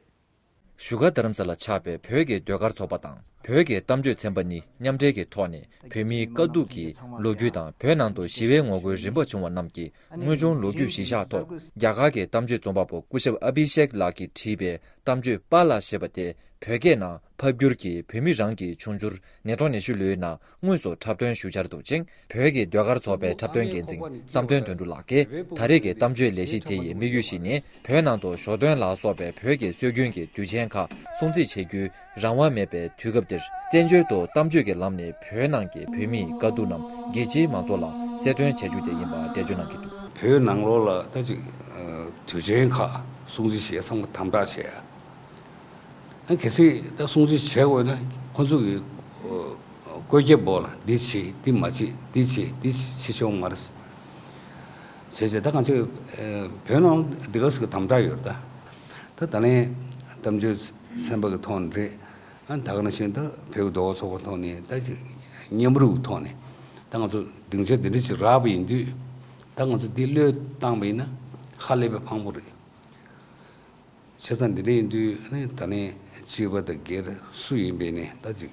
བཞུགས་སྒར་རྡ་རམ་ས་ལར་ཆགས་པའི་བོད་ཀྱི་ཟློས་གར་ཚོགས་པ་དང་བོད་ཀྱི་གཏམ་བརྗོད་ཚན་པ་གཉིས་མཉམ་འབྲེལ་གྱི་ཐོག་ནས་བོད་མིའི་དཀའ་སྡུག་གི་ལོ་རྒྱུས་དང་བོད་ནང་དུ་ཞི་བའི་ངོ་རྒོལ་རིམ་པ་བྱུང་བ་རྣམས་ཀྱི་དངོས་བྱུང་ལོ་རྒྱུས་གཞི་བཞག་ཐོག་རྒྱ་གར་གྱི་གཏམ་བརྗོད་རྩོམ་པ་པོ་སྐུ་ཞབས་ཨ་བྷི་ཤེག་ལགས་ཀྱིས་བྲིས་པའི་གཏམ་བརྗོད་པཱ་ལགས་ཞེས་པ་དེ་བོད་སྐད་ནང་ཕབ་བསྒྱུར་གྱིས་བོད་མི་རང་གི་འབྱུང་འགྱུར་ཉིས་སྟོང་ཉི་ཤུ་ལོའི་ནང་དངོས་སུ་འཁྲབ་སྟོན་ཞུ་འཆར་འདུག་ཅིང་། བོད་ཀྱི་ཟློས་གར་ཚོགས་པའི་འཁྲབ་སྟོན་འགན་འཛིན་བསམ་གཏན་དོན་གྲུབ་ལགས་ཀྱིས་ད་རེས་ཀྱི་གཏམ་བརྗོད་ལས་གཞི་དེ་ཡི་དམིགས་ཡུལ་ཞིག་ནི་བོད་ནང་དུ་ཞོ་སྟོན་ལ་སོགས་པའི་བོད་ཀྱི་སྲོལ་རྒྱུན་གྱི་དུས་ཆེན་ཁག་སྲུང་བརྩི་བྱེད་རྒྱུའི་རང་དབང་མེད་པའི་དུས་སྐབས་འདིར་བཙན་བྱོལ་དུ་གཏམ་བརྗོད་ཀྱི་ལམ་ནས་བོད་ནང་གི་བོད་མིའི་དཀའ་སྡུག་རྣམས་རྒྱལ་སྤྱིའི་མང་ཚོགས་ལ་གསལ་སྟོན་བྱ་རྒྱུ་དེ་ཡིན་པ་འགྲེལ་བརྗོད་གནང་གི་འདུག་བོད་ནང་ལོགས་ལ་ད་ཅིག་དུས་ཆེན་ཁག་སྲུང་བརྩི་བྱེད་བསམ་བློ་དམ་དྲག་བྱས། ཨ་གལ་སྲིད་ད་སྲུང་བརྩི་བྱེད་དགོས་ན་ཁོ་ཚོ་གི་ཨ་བཀོད་ཁྱབ་འོག་ལ་འདི་བྱེད་འདི་མ་བྱེད་འདི་བྱེད་འདི་བྱེད་ཆོག་མ་རེད། བྱས་བྱས་ད་གང་ཅི་ཨ་བོད་ནང་འདི་ག་ཟེར་གི་དམ་དྲག་ཡོད་རེད་ད། ད་ད་ལན་གཏམ་བརྗོད་ཚན་པ་གི་ཐོག་ནས་རེད། ཨ་ད་ག་ནང་བཞིན་ད་བོད་ཀྱི་ཟློས་གར་ཚོགས་པ་ཐོག་ནས་ད་ཅིག་མཉམ་རུབ་ཐོག་ནས་ད་ང་ཚོ་སྡིངས་ཆ་འདི་འདྲ་ཅིག་རག་པ་ཡིན་དུས་ད་ང་ཚོ་འདི་བློས་བཏང་པ་ཡིན་ན་ཧ་ལས་པའི་ཕངས་པོ་རེད། བྱས་ཙང་འདི་འདྲ་ཡིན་དུས་ཨ་ནི་ད་ནི་སྤྱི་པ་དང་སྒེར་སུ་ཡིན་པའི་ནི་ད་ཅིག་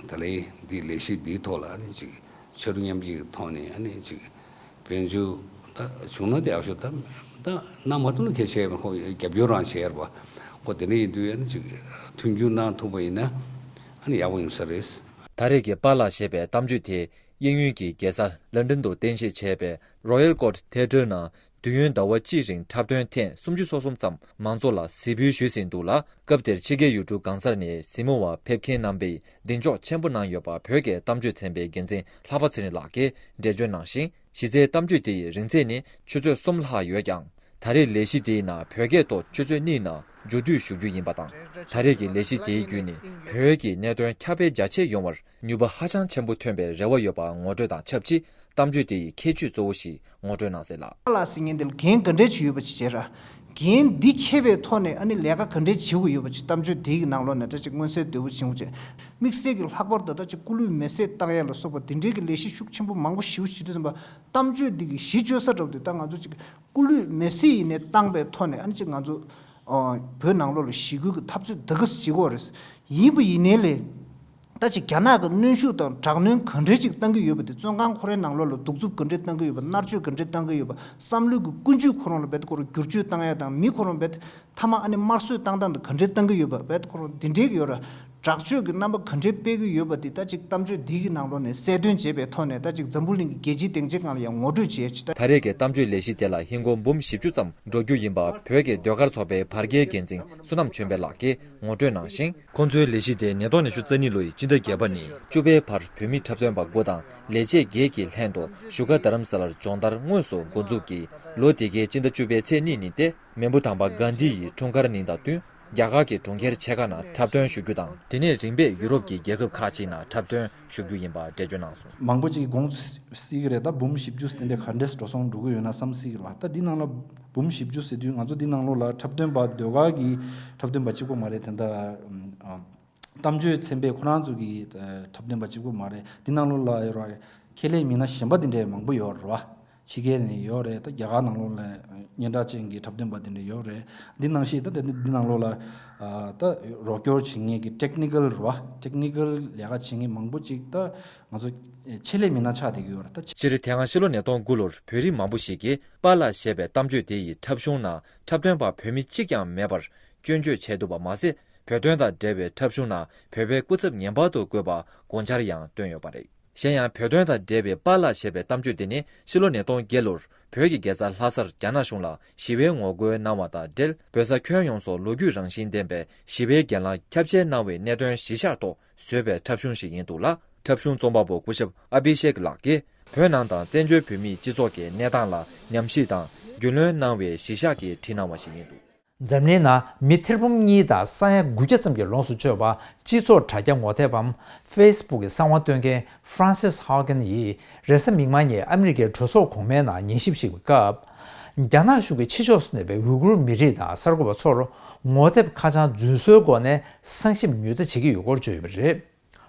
ད་ལན་འདི་ལས་གཞི་འདིའི་ཐོག་ལ་ཨ་ནི་ཅིག་ཕྱར་གྲུ་མཉམ་སྐྱེད་ཀྱི་ཐོག་ནས་ཨ་ནི་ཅིག་དཔལ་འབྱོར་ད་བྱུང་ན་དེ་ཡག་ཤོས་ད་ད་གནང་མ་ཐུབ་ན་གལ་ཆེ་བ་ཁོ་རྒྱབ་སྐྱོར་རང་བྱས་པ་ཁོ་དེ་འདྲ་ཡིན་དུས་ཨ་ནི་ཅིག་མཐུན་འགྱུར་གནང་ཐུབ་པ་ཡིན་ན་ཨ་ནི་ཡག་པོ་ཡོང་ས་རེད། ད་རེས་ཀྱི་པཱ་ལགས་ཞེས་པའི་གཏམ་བརྗོད་དེ་དབྱིན་ཡུལ་གྱི་རྒྱལ་ས་ལན་ཌན་དུ་རྟེན་གཞི་བྱས་པའི་Royal Court Theatre ནང་དུས་ཡུན་ཟླ་བ་གཅིག་རིང་འཁྲབ་སྟོན་ཐེངས་སུམ་ཅུ་སོ་གསུམ་ཙམ་མང་ཚོགས་ལ་གཟིགས་འབུལ་ཞུས་ཟིན་འདུག་ལ། སྐབས་དེར་ཕྱི་རྒྱལ་ཡུལ་གྲུ་གང་སར་ནས་གཟིགས་མོ་བ་ཕེབས་མཁན་རྣམ་པས་གདེང་འཇོག་ཆེན་པོ་གནང་ཡོད་པ་བོད་ཀྱི་གཏམ་བརྗོད་ཚན་པའི་འགན་འཛིན་ལྷག་པ་ཚེ་རིང་ལགས་ཀྱིས་འགྲེལ་བརྗོད་གནང་ཞིང་། གཞི་རྩའི་གཏམ་བརྗོད་དེ་ཡི་རིང་ཚད་ནི་ཆུ་ཚོད་གསུམ་ལྷག་ཡོད་ཀྱང་། ད་རེས་ལས་གཞི་དེའི་ནང་བོད་སྐད་ཐོག་ཆུ་ཚོད་གཉིས་ནང་མཇུག་བསྡུ་ཞུ་རྒྱུ་ཡིན་པ་དང་། ད་རེས་ཀྱི་ལས་གཞི་དེའི་བརྒྱུད་ནས་བོད་ཀྱི་གནད་དོན་ཁྱབ་སྤེལ་རྒྱ་ཆེ་ཡོང་བར་ནུས་པ་ཧ་ཅང་ཆེན་པོ་ཐོན་པའི་རེ་བ་ཡོད་པ་ངོ་སྤྲོད་དང་ཆབས་ཅིག་གཏམ་བརྗོད་དེ་ཡི་ཁྱད་ཆོས་གཙོ་བོ་ཞིག་ངོ་སྤྲོད་གནང་གསལ་ལ། ལ་ཟེར་མཁན་དེ་ལ་འགན་ག་འདྲས་ཅིག་ཡོད་པ་ཅིག་བྱས་ར། འགན་འདི་འཁྱེར་བའི་ཐོག་ནས་ཨ་ནི་ལས་ཀ་ག་འདྲས་བྱེད་དགོས་ཡོད་པ་ཅིག་གཏམ་བརྗོད་འདི་གི་ནང་ལོགས་ནས་ད་ཅིག་མངོན་གསལ་དོད་པོ་བྱུང་བྱས། དམིགས་བསལ་གྱི་ལྷག་པར་དུ་ད་ཅིག་སྐུ་ལུས་མེ་བསྲེགས་བཏང་ཡ་ལ་སོགས་པ་འདི་འདྲའི་གི་ལས་གཞི་ཤུགས་ཆེན་པོ་མང་པོ་ཞེ་པོ་ཞིག་འདུག་ཟིན་པ། གཏམ་བརྗོད་འདི་གི་གཞི་བཅོལ་ས་འདྲ་བོ་དེ་ད་ང་ཚོ་ཅིག་སྐུ་ལུས་མེ་བསྲེགས་ཡིན་ནའི་བཏང་པའི་ཐོག་ནས་ཨ་ནི་ཅིག་ང་ཚོ་ཨ་བོད་ནང་ལོགས་ལ་ཞི་རྒོལ་གྱི་འཐབ་རྩོད་འདི་ག་བྱེད་དགོས་རེད། ཡིན་པ་ཡིན་ནའི་ལས། ད་ཅིག་རྒྱ་ནག་གི་གནོན་ཤུགས་དང་དྲག་གནོན་ག་འདྲས་ཅིག་བཏང་གི་ཡོད་པ་དེ། བཙོན་ཁང་ཁོ་རའི་ནང་ལོགས་ལ་གདུག་རྩུབ་ག་འདྲས་བཏང་གི་ཡོད་པ། མནར་གཅོད་ག་འདྲས་བཏང་གི་ཡོད་པ། བསམ་བློའི་གི་ཀུན་སྤྱོད་ཁོ་རང་ལ་རྦད་དེ་ཁོ་རང་བསྒྱུར་བཅོས་བཏང་ཡ་དང་། མི་ཁོ་རང་རྦད་དེ་མཐའ་མ་ཨ་ནི་དམར་གསོད་བཏང་སྟངས་དེ་ག་འདྲས་བཏང་གི་ཡོད་པ། རྦད་དེ་ཁོ་རང་འདི་འདྲས་གི་ཡོད་ར། དྲག་སྤྱོད་ཀྱི་རྣམ་པ་ག་འདྲས་སྤེལ་གི་ཡོད་པ་དེ་ད་ཅིག་གཏམ་བརྗོད་འདི་གི་ནང་ལོགས་ནས་གསལ་སྟོན་བྱས་པའི་ཐོག་ནས་ད་ཅིག་འཛམ་བུ་གླིང་གི་རྒྱལ་སྤྱིའི་སྡིངས་ཆའི་སྒང་ལ་ཡང་ངོ་སྤྲོད་བྱས་ཅིག་ད། ད་རེས་ཀྱི་གཏམ་བརྗོད་ལས་གཞི་དེ་ལ་ཧིན་སྒོར་འབུམ་བཞི་བཅུ་ཙམ་འགྲོ་རྒྱུ་ཡིན་པ་བོད་ཀྱི་ཟློས་གར་ཚོགས་པའི་བར་བརྒལ་འགན་འཛིན་བསོད་ནམས་ཆོས་འཕེལ་ལགས་ཀྱིས་ངོ་སྤྲོད་གནང་ཞིང་། ཁོང་ཚོའི་ལས་གཞི་དེ་ཉིས་སྟོང་ཉི་ཤུ་རྩ་གཉིས་ལོ་ཡི་སྤྱི་ཟླ་བརྒྱད་པ་ནས་བཅུ་པའི་བར་བོད་མི་འཁྲབ་སྟོན་པ་དགུ་དང་ལས་བྱེད་བརྒྱད་ཀྱིས་ལྷན་དུ་བཞུགས་སྒར་རྡ་རམ་ས་ལར་སྦྱོང་བརྡར་དངོས་སུ་འགོ་འཛུགས་ཀྱིས། ལོ་དེ་གའི་སྤྱི་ཟླ་བཅུ་པའི་ཚེས་གཉིས་ཉིན་ཏེ་མེས་པོ་དམ་པ་གྷན་དྷི་ཡི་འཁྲུངས་སྐར་ཉིན་དང་བསྟུན། རྒྱ་གར་གྱི་གྲོང་ཁྱེར་ཆེ་ཁག་ནང་འཁྲབ་སྟོན་ཞུ་རྒྱུ་དང་། དེ་ནས་རིམ་པས་ཡུ་རོབ་ཀྱི་རྒྱལ་ཁབ་ཁག་ཅིག་ནང་འཁྲབ་སྟོན་ཞུ་རྒྱུ་ཡིན་པ་འགྲེལ་བརྗོད་གནང་སོང་། མང་པོ་ཅིག་དགོངས་སྲིད་ཀྱི་རེད། ད་འབུམ་བཞི་བཅུ་དེ་འདྲ་ག་འདྲས་འགྲོ་སོང་འགྲོ་གི་ཡོད་ན་བསམ་སྲིད་ཀྱི་རེད་བ། ད་འདི་ནང་ལ་འབུམ་བཞི་བཅུ་ཟེར་དུས་ང་ཚོ་འདི་ནང་ལོགས་ལ་འཁྲབ་སྟོན་པ་ཟློས་གར་གྱི་འཁྲབ་སྟོན་པ་གཅིག་པོ་མ་རེད། དེ་འདྲ་གཏམ་བརྗོད་ཚན་པའི་ཁོ་རང་ཚོ་གི་འཁྲབ་སྟོན་པ་གཅིག་པོ་མ་རེད། འདི་ནང་ལོགས་ལ་ཡོད་ར་ཁས་ལེན་མི་སྣ་གཞན་པ་འདི་འདྲའི་མང་པོ་ཡོད་རེད་བ། ཕྱི་རྒྱལ་ནས་ཡོད་རེད། ད་རྒྱ་གར་ནང་ལོགས་ལ་སྙན་གྲགས་ཅན་གྱི་འཁྲབ་སྟོན་པ་དེ་འདྲ་ཡོད་རེད། འདི་ནང་བཞིན་ད་ལྟ་འདི་ནང་ལོགས་ལ་ཨ་ད་རོགས་སྐྱོར་བྱེད་མཁན་གྱི་ཊེག་ནི་ཀལ་རེད་བ། ཊེག་ནི་ཀལ་ལས་ཀ་བྱེད་མཁན་མང་པོ་ཅིག་ད་ང་ཚོ་ཆེད་ལས་མི་སྣ་ཆགས་བསྡད་ཀྱི་ཡོད་རེད། ད་སྤྱིར་དེ་སྔ་ཕྱི་ལོ་ཉིས་སྟོང་དགུ་ལོར་བོད་རིགས་མང་པོ་ཞིག་གིས་པཱ་ལགས་ཞེས་པའི་གཏམ་བརྗོད་དེ་ཡི་འཁྲབ་གཞུང་ནང་འཁྲབ་སྟོན་པ་བོད་མི་གཅིག་ཀྱང་མེད་པར་སྐྱོན་བརྗོད་བྱས་འདུག་པ་མ་ཟད། བོད་དོན་དང་འབྲེལ་བའི་འཁྲབ་གཞུང་ནང་བོད་པའི་སྐུ་ཚབ་ངན་པར་དུ་བཀོད་པ་དགོངས་འཆར་ཡང་བཏོན་ཡོད་པ་རེད། གཞན་ཡང་བོད་དོན་དང་འབྲེལ་བའི་པཱ་ལགས་ཞེས་པའི་གཏམ་བརྗོད་དེ་ནི་ཕྱི་ལོ་ཉིས་སྟོང་བརྒྱད་ལོར་བོད་ཀྱི་རྒྱལ་ས་ལྷ་སར་རྒྱ་ནག་གཞུང་ལ་ཞི་བའི་ངོ་རྒོལ་གནང་བ་དང་འབྲེལ། བོད་ས་ཁྱོན་ཡོངས་སུ་ལོ་རྒྱུས་རང་བཞིན་ལྡན་པའི་ཞི་བའི་སྒེར་ལངས་ཁྱབ་ཆེ་གནང་བའི་གནད་དོན་གཞི་བཞག་ཐོག་བཟོས་པའི་འཁྲབ་གཞུང་ཞིག་ཡིན་འདུག་ལ། འཁྲབ་གཞུང་རྩོམ་པ་པོ་སྐུ་ཞབས་ཨ་བྷི་ཤེག་ལགས་ཀྱིས་བོད་ནང་དང་བཙན་བྱོལ་བོད་མིའི་སྤྱི་ཚོགས་ཀྱི་གནས་སྟངས་ལ་ཉམས་ཞིབ་དང་རྒྱུས་ལོན་གནང་བའི་གཞི་བཞག་གིས་བྲིས་གནང་བ་ཞིག་ཡིན་འདུག། འཛམ་གླིང་ནང་མི་ཐེར་འབུམ་གཉིས་དང་ས་ཡ་དགུ་བརྒྱ་ཙམ་གྱིས་ལོངས་སུ་སྤྱོད་པ་སྤྱི་ཚོགས་དྲ་རྒྱ་ངོ་དེབ་བམ་Facebook་གི་གསང་བ་བཏོན་མཁན་Frances Haugen་ཡིས་རེས་གཟའ་མིག་དམར་ཉིན་ཨ་མི་རི་ཀའི་གྲོས་ཚོགས་གོང་མའི་ནང་ཉན་ཞིབ་ཞིག་པའི་སྐབས། རྒྱ་ནག་གཞུང་གིས་ཕྱི་ཕྱོགས་སུ་གནས་པའི་ཝུ་གུར་མི་རིགས་དང་གསར་འགོད་པ་ཚོར་ངོ་དེབ་ཁ་བྱང་རྫུན་བཟོའི་སྒོ་ནས་བསང་ཞིབ་ཉོ་ཚོང་བྱེད་ཀྱི་ཡོད་སྐོར་བརྗོད་ཡོད་པ་རེད།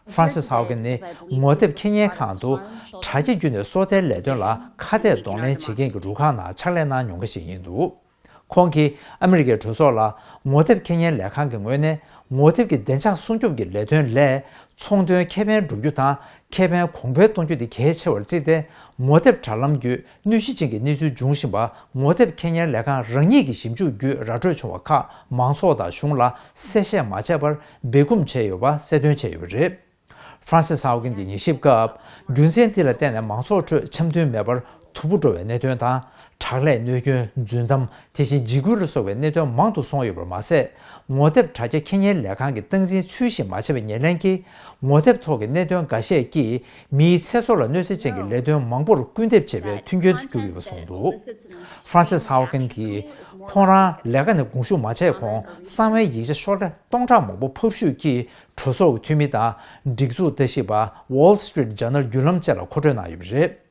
Frances Haugen་ནི་ངོ་དེབ་འཁྱེར་ཉན་ཁང་དུ་དྲ་རྒྱ་བརྒྱུད་ནས་སོ་ལྟའི་ལས་དོན་ལ་ཁ་གཏད་གདོང་ལེན་བྱེད་མཁན་གྱི་རུ་ཁག་ནང་ཕྱག་ལས་གནང་མྱོང་མཁན་ཞིག་ཡིན་འདུག། ཁོང་གིས་ཨ་མི་རི་ཀའི་གྲོས་ཚོགས་ལ་ངོ་དེབ་འཁྱེར་ཉན་ལས་ཁང་གི་ངོས་ནས་ངོ་དེབ་ཀྱི་བདེ་འཇགས་སྲུང་སྐྱོབ་ཀྱི་ལས་དོན་ལས་ཚོང་དོན་ཁེ་ཕན་བསྒྲུབ་རྒྱུ་དང་ཁེ་ཕན་གོང་འཕེལ་གཏོང་རྒྱུ་དེ་གལ་ཆེ་བར་བརྩིས་ཏེ། ངོ་དེབ་དྲ་ལམ་བརྒྱུད་གནོད་གཞི་ཅན་གྱི་གནས་ཚུལ་འབྱུང་བཞིན་པ་ངོ་དེབ་འཁྱེར་ཉན་ལས་ཁང་རང་ཉིད་ཀྱི་ཞིབ་འཇུག་བརྒྱུད་ར་སྤྲོད་བྱུང་བ་ཁག་མང་ཚོགས་དང་གཞུང་ལ་གསལ་བཤད་མ་བྱས་པར་སྦས་སྐུང་བྱས་ཡོད་པ་གསལ་སྟོན་བྱས་ཡོད་པ་རེད། Frances Haugen་གྱིས་ཉན་ཞིབ་སྐབས། རྒྱུ་མཚན་འདི་ལ་བརྟེན་ནས་མང་ཚོགས་ཁྲོད་འཆམ་མཐུན་མེད་པར་དུམ་བུ་འགྲོ་བའི་གནད་དོན་དང་། དྲག་ལས་གནོད་སྐྱོན། རྫུན་གཏམ། དེ་བཞིན་འཇིགས་སྐུལ་ལ་སོགས་པའི་གནད་དོན་མང་དུ་སོང་ཡོད་པར་མ་ཟད། ངོ་དེབ་དྲ་རྒྱ་འཁྱེར་ཉན་ལས་ཁང་གི་སྟངས་འཛིན་ཚུལ་བཞིན་མ་བྱས་པའི་ཉེར་ལེན་གྱིས། ངོ་དེབ་ཐོག་གི་གནད་དོན་འགའ་ཤས་ཀྱིས་མིའི་ཚེ་སྲོག་ལ་གནོད་འཚེ་ཅན་གྱི་ལས་དོན་མང་པོར་སྐུལ་འདེབས་བྱེད་པའི་མཐུན་རྐྱེན་དུ་གྱུར་ཡོད་པ་གསུངས་འདུག། Frances Haugen་གྱིས་ཁོང་རང་ལས་ཀ་ནས་དགོངས་ཞུ་མ་བྱས་གོང་གསང་བའི་ཡིག་ཆ་ཤོག་ལྷེ་སྟོང་ཕྲག་མང་པོ་ཕབ་བཤུས་ཀྱིས། གྲོས་ཚོགས་ཀྱི་འཐུས་མི་དང་སྒྲིག་འཛུགས་ལྟ་ཞིབ་པ་Wall Street Journal་བརྒྱུད་ལམ་བཅས་ལ་མཁོ་སྤྲོད་གནང་ཡོད་པ་རེད།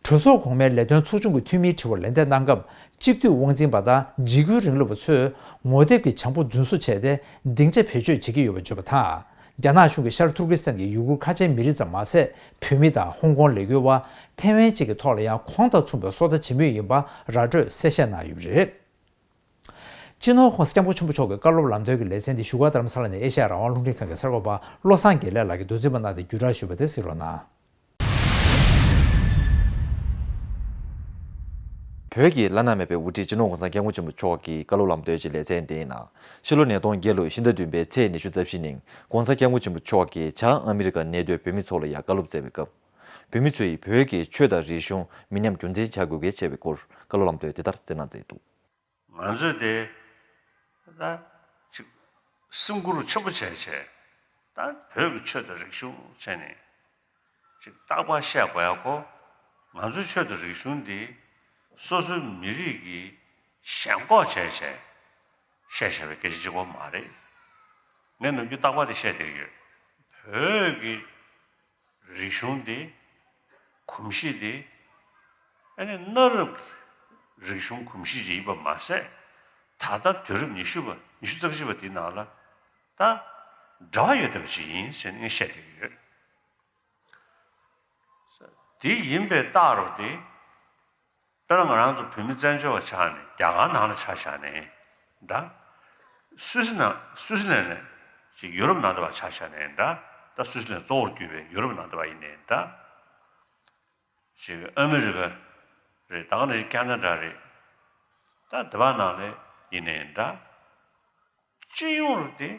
གྲོས་ཚོགས་གོང་མའི་ལས་དོན་ཚོགས་ཆུང་གི་འཐུས་མིའི་དྲི་བར་ལན་འདེབས་གནང་སྐབས། སྤྱི་འཐུས་དབང་འཛིན་པ་དང་འཇིགས་སྐུལ་རིང་ལུགས་པ་ཚོས་ངོ་དེབ་ཀྱི་བྱང་བུ་རྫུན་བཟོ་བྱས་ཏེ་སྡིངས་ཆ་བེད་སྤྱོད་བྱེད་ཀྱི་ཡོད་པ་བརྗོད་པ་དང་། རྒྱ་ནག་གཞུང་གིས་ཤར་ཐུར་ཀི་སི་ཐན་གྱི་ཡུ་གུར་ཁ་ཆེའི་མི་རིགས་ཙམ་མ་ཟད། བོད་མི་དང་ཧོང་ཀོང་ལས་འགུལ་བ་ཐེ་ཝན་བཅས་ཀྱི་ཐོག་ལ་ཡང་ཁོང་དང་མཚུངས་པའི་སོ་ལྟ་བྱེད་མུས་ཡིན་པ་ར་སྤྲོད་གསལ་བཤད་གནང་ཡོད་པ་རེད། སྤྱི་ནོར་༸གོང་ས་༸སྐྱབས་མགོན་ཆེན་པོ་མཆོག་གི་བཀའ་སློབ་ལམ་སྟོན་གྱི་ལེ་ཚན་འདི་བཞུགས་སྒར་རྡ་རམ་ས་ལ་ནས་ཨེ་ཤ་ཡ་རང་དབང་རླུང་འཕྲིན་ཁང་གི་གསར་འགོད་པ་བློ་བཟང་དགེ་ལེགས་ལགས་ཀྱིས་མདོ་འཛིན་པ་གནང་སྟེ་བརྒྱུད་བསྒྲགས་ཞུས་པ་དེ་གཟིགས་རོགས་གནང་། བོད་ཀྱི་བླ་ན་མེད་པའི་དབུ་ཁྲིད་སྤྱི་ནོར་༸གོང་ས་༸སྐྱབས་མགོན་ཆེན་པོ་མཆོག་གི་བཀའ་སློབ་ལམ་སྟོན་གྱི་ལེ་ཚན་དེའི་ནང་། ཕྱི་ལོ་ཉིས་སྟོང་བརྒྱད་ལོའི་ཕྱི་ཟླ་བདུན་པའི་ཚེས་ཉི་ཤུ་རྩ་བཞི་ཉིན་༸གོང་ས་༸སྐྱབས་མགོན་ཆེན་པོ་མཆོག་གིས་བྱང་ཨ་མི་རི་ཀར་གནས་སྡོད་བོད་མི་ཚོ་ལ་ཡང་བཀའ་སློབ་སྩལ་བའི་སྐབས། བོད་མི་ཚོས་བོད་ཀྱི་ཆོས་དང་རིག་གཞུང་མི་ཉམས་རྒྱུན་འཛིན་བྱ་དགོས་གལ་ཆེ་བའི་སྐོར་བཀའ་སློབ་ལམ་སྟོན་དེ་ལྟར་སྩལ་གནང་མཛད་འདུག། ང་ཚོས་དེ་ད་ཅིག་སེམས་ཁུར་ཆེན་པོ་བྱས་བྱས། ད་བོད་ཀྱི་ཆོས་དང་རིག་གཞུང་བྱས་ནས་ཅིག་རྟག་པར་བཤད་དགོས་ཡ་གོ། ང་ཚོའི་ཆོས་དང་རིག་གཞུང་འདི་སོ་སོའི་མི་རིགས་ཀྱིས་ཞེན་ཁོག་བྱས་བྱས་བཤད་བྱས་པའི་སྐད་ཆ་གཅིག་པོ་མ་རེད། ངས་ནམ་རྒྱུན་རྟག་པར་དེ་བཤད་བསྡད་ཀྱི་ཡོད། བོད་ཀྱི་རིག་གཞུང་འདི། གོམས་གཤིས་འདི། ཨ་ནི་གནའ་རབས་ཀྱི་རིག་གཞུང་གོམས་གཤིས་ཅིག་ཡིན་པ་མ་ཟད། ད་ལྟ་དུས་རབས་ཉི་ཤུ་པ་ཉི་ཤུ་རྩ་གཅིག་པ་འདིའི་ནང་ལ་ད་འབྲེལ་བ་ཡོད་བསྡད་པ་ཅིག་ཡིན་ཟེར་ནས་ངས་བཤད་བསྡད་ཀྱི་ཡོད། འདི་ཡིན་པའི་རྟགས་རུ་འདི། དཔེར་ན་ང་རང་ཚོ་བོད་མི་བཙན་བྱོལ་བ་ཆགས་ནས་རྒྱ་གར་ནང་ལ་ཆ་བཞག་ནས་འདྲ། སུད་སི་ནང་སུད་སི་ལན་ནས་ཅིག་ཡུ་རོབ་ནང་དུ་བ་ཆ་བཞག་ནས་འདྲ། ད་སུད་སི་ལན་གཙོ་བོར་གྱུར་པའི་ཡུ་རོབ་ནང་དུ་བ་ཡིན་ནའི་འདྲ། ཅིག་ཨ་མི་རི་ཀ་རེད། ད་ག་ནང་བཞིན་ཁ་ན་ཌ་རེད། ད་དེ་བ་ནང་ལ་ཡིན་ནའི་འདྲ། སྤྱི་ཡོངས་རུ་དེ་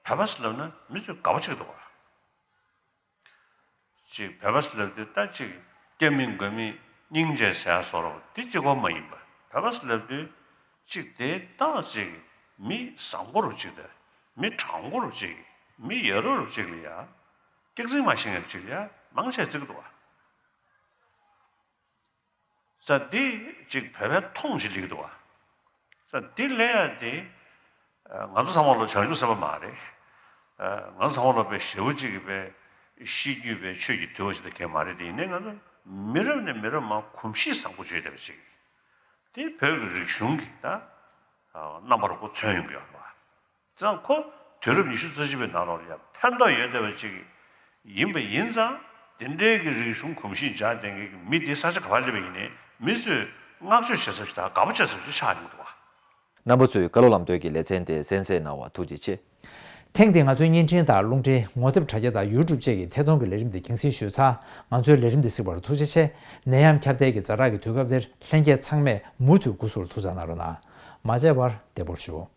བོད་པ་ཟེར་ལབ་ན་མི་ཚོས་དགའ་པོ་བྱེད་ཀྱི་འདུག་བ། ཅིག་བོད་པ་ཟེར་ལབ་དུས་ད་ཅིག་སྐྱ་མིན་མགོ་མིན་སྙིང་རྗེ་ཟེར་ཡ་བཟོ་འདྲ་འདི་གཅིག་པོ་མ་ཡིན་པ། བོད་པ་ཟེར་ལབ་དུས་ཅིག་དེ་ཏག་ཅིག་མི་བཟང་པོ་རུ་ཅིག་དང་མི་དྲང་པོ་རུ་ཅིག་མི་ཡ་རབས་རུ་ཅིག་ལ་ཡ་སྐྱག་རྫུན་མ་བཤད་མཁན་རུ་ཅིག་ལ་ཡ་མང་ཆེ་བརྩི་གི་འདུག་བ། ས་འདི་ཅིག་བོད་པའི་མཐོང་ཅིག་ལེགས་འདུག་བ། ས་འདི་ལས་ཡ་དེ། ང་ཚོ་ཚང་མ་ལོ་བྱང་ཆུབ་སེམས་དཔའ་མ་རེད། ང་ཚོ་ཚང་མ་ལོ་པའི་ཞེ་པོ་ཅིག་གི་པའི་ཤེས་རྒྱུད་པའི་ཆོས་ཀྱི་དུལ་བ་ཞིག་ད་གས་མ་རེད། དེ་ཡིན་ནའི་ང་ཚོ་མི་རབས་ནས་མི་རབས་མ་གོམས་གཤིས་བཟང་པོ་བརྗོད་བསྡད་པ་ཅིག་དེ་བོད་ཀྱི་རིག་གཞུང་གི་ད་རྣམ་པར་གོ་མཚོན་ཡོང་གི་ཡོད་པ། ཙང་ཁོ་དུས་རབས་ཉི་ཤུ་རྩ་གཅིག་པའི་ནང་ལོགས་ལ་ཡང་ཕན་ཐོགས་ཡོད་བསྡད་པ་ཅིག་ཡིན་པ་ཡིན་ཙང་ དེ་འདྲའི་གི་རིག་གཞུང་གོམས་གཤིས་འཇགས་ལྡན་མཁན་གྱི་མི་དེ་ས་ཆ་ག་པར་སླེབས་པ་ཡིན་ནའི་མི་ཚོས་བསྔགས་བརྗོད་བྱེད་ས་ཞིག་དང་དགའ་པོ་བྱེད་ས་ཞིག་ཆགས་ཡོང་གི་འདུག་བ། རྣམ་པ་ཚོས་བཀའ་སློབ་ལམ་སྟོན་གྱི་ལེ་ཚན་དེ་གསན་གཟིགས་གནང་བར་ཐུགས་རྗེ་ཆེ། ཐེངས་འདིའི་ང་ཚོའི་བརྙན་འཕྲིན་དང་རླུང་འཕྲིན་ངོ་དེབ་དྲ་རྒྱ་དང་ཡུ་ཊུབ་བཅས་ཀྱི་ཐད་གཏོང་གི་ལས་རིམ་འདི་རྒྱང་སྲིང་ཞུས་ཚར། ང་ཚོའི་ལས་རིམ་འདི་གཟིགས་པར་ཐུགས་རྗེ་ཆེ། ནད་ཡམས་ཁྱབ་གདལ་གྱི་ཛ་དྲག་གི་དུས་སྐབས་འདིར་ལྷན་རྒྱས་ཚང་མས་མུ་མཐུད་སྐུ་གཟུགས་ལ་ཐུགས་ཅག་གནང་རོགས་གནང་། མ་མཇལ་བར་བདེ་པོར་བཞུགས།